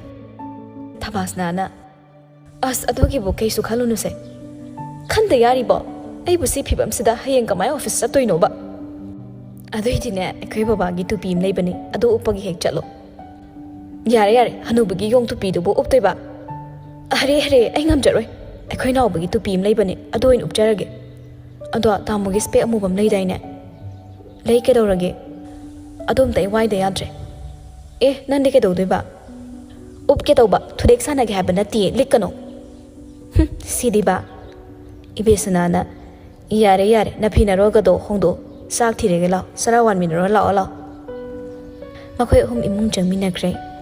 ꯊꯕꯥꯁꯅꯥꯅ, "ꯑꯁ, ꯑꯗꯨꯒꯤꯕꯨ ꯀꯩꯁꯨ ꯈꯜꯂꯨꯅꯨꯁꯦ꯫ ꯈꯟꯗ ꯌꯥꯔꯤꯕꯣ? ꯑꯩꯕꯨ ꯁꯤ ꯐꯤꯕꯝꯁꯤꯗ ꯍꯌꯦꯡ ꯀꯃꯥꯏ ꯑꯣꯐꯤꯁ ꯆꯠꯇꯣꯏꯅꯣꯕ? ꯑꯗꯨꯏꯗꯤꯅꯦ, ꯑꯩꯈꯣꯏ ꯕꯕꯥꯒꯤ ꯇꯨꯄꯤ ꯑꯃ ꯂꯩꯕꯅꯦ, ꯑꯗꯨ ꯎꯞꯄꯒ ꯍꯦꯛ ꯆꯠꯂꯣ꯫" "ꯌꯥꯔꯦ, ꯌꯥꯔꯦ, ꯍꯅꯨꯕꯒꯤ ꯌꯣꯡ ꯇꯨꯄꯤꯗꯨꯕꯨ ꯎꯞꯇꯣꯏꯕ? ꯑꯔꯦ, ꯑꯔꯦ, ꯑꯩ ꯉꯝꯖꯔꯣꯏ꯫ ꯑꯩꯈꯣꯏ ꯅꯥꯎꯕꯒꯤ ꯇꯨꯄꯤ ꯑꯃ ꯂꯩꯕꯅꯦ, ꯑꯗꯨ ꯑꯣꯏꯅ ꯎꯞꯆꯔꯒꯦ꯫ ꯑꯗꯣ ꯇꯥꯃꯣꯒꯤ ꯁ꯭ꯄꯦꯛ ꯑꯃꯨꯕ ꯑꯃ ꯂꯩꯗꯥꯏꯅꯦ? ꯂꯩ, ꯀꯩꯗꯧꯔꯒꯦ? ꯑꯗꯣꯝꯇ ꯑꯩ ꯋꯥꯏꯗ ꯌꯥꯗ꯭ꯔꯦ꯫" "ꯑꯦ, ꯅꯪꯗꯤ ꯀꯩꯗꯧꯗꯣꯏꯕ?" "ꯎꯞꯀꯦ ꯇꯧꯕ, ꯊꯨꯗꯦꯛ ꯁꯥꯟꯅꯒꯦ ꯍꯥꯏꯕ ꯅꯠꯇꯤꯌꯦ, ꯂꯤꯛꯀꯅꯣ꯫" "ꯍꯨꯝ, ꯁꯤꯗꯤꯕ꯫" ꯏꯕꯦꯁꯅꯥꯅ, "ꯌꯥꯔꯦ, ꯌꯥꯔꯦ, ꯅꯐꯤ ꯅꯔꯣꯜꯒꯗꯣ ꯍꯣꯡꯗꯣꯛꯑꯣ, ꯆꯥꯛ ꯊꯤꯔꯒꯦ ꯂꯥꯛꯑꯣ, ꯆꯔꯥ ꯋꯥꯟꯃꯤꯟꯅꯔꯣ, ꯂꯥꯛꯑꯣ, ꯂꯥꯛꯑꯣ꯫" ꯃꯈꯣꯏ ꯑꯍꯨꯝ ꯏꯃꯨꯡ ꯆꯪꯃꯤꯟꯅꯈ꯭ꯔꯦ꯫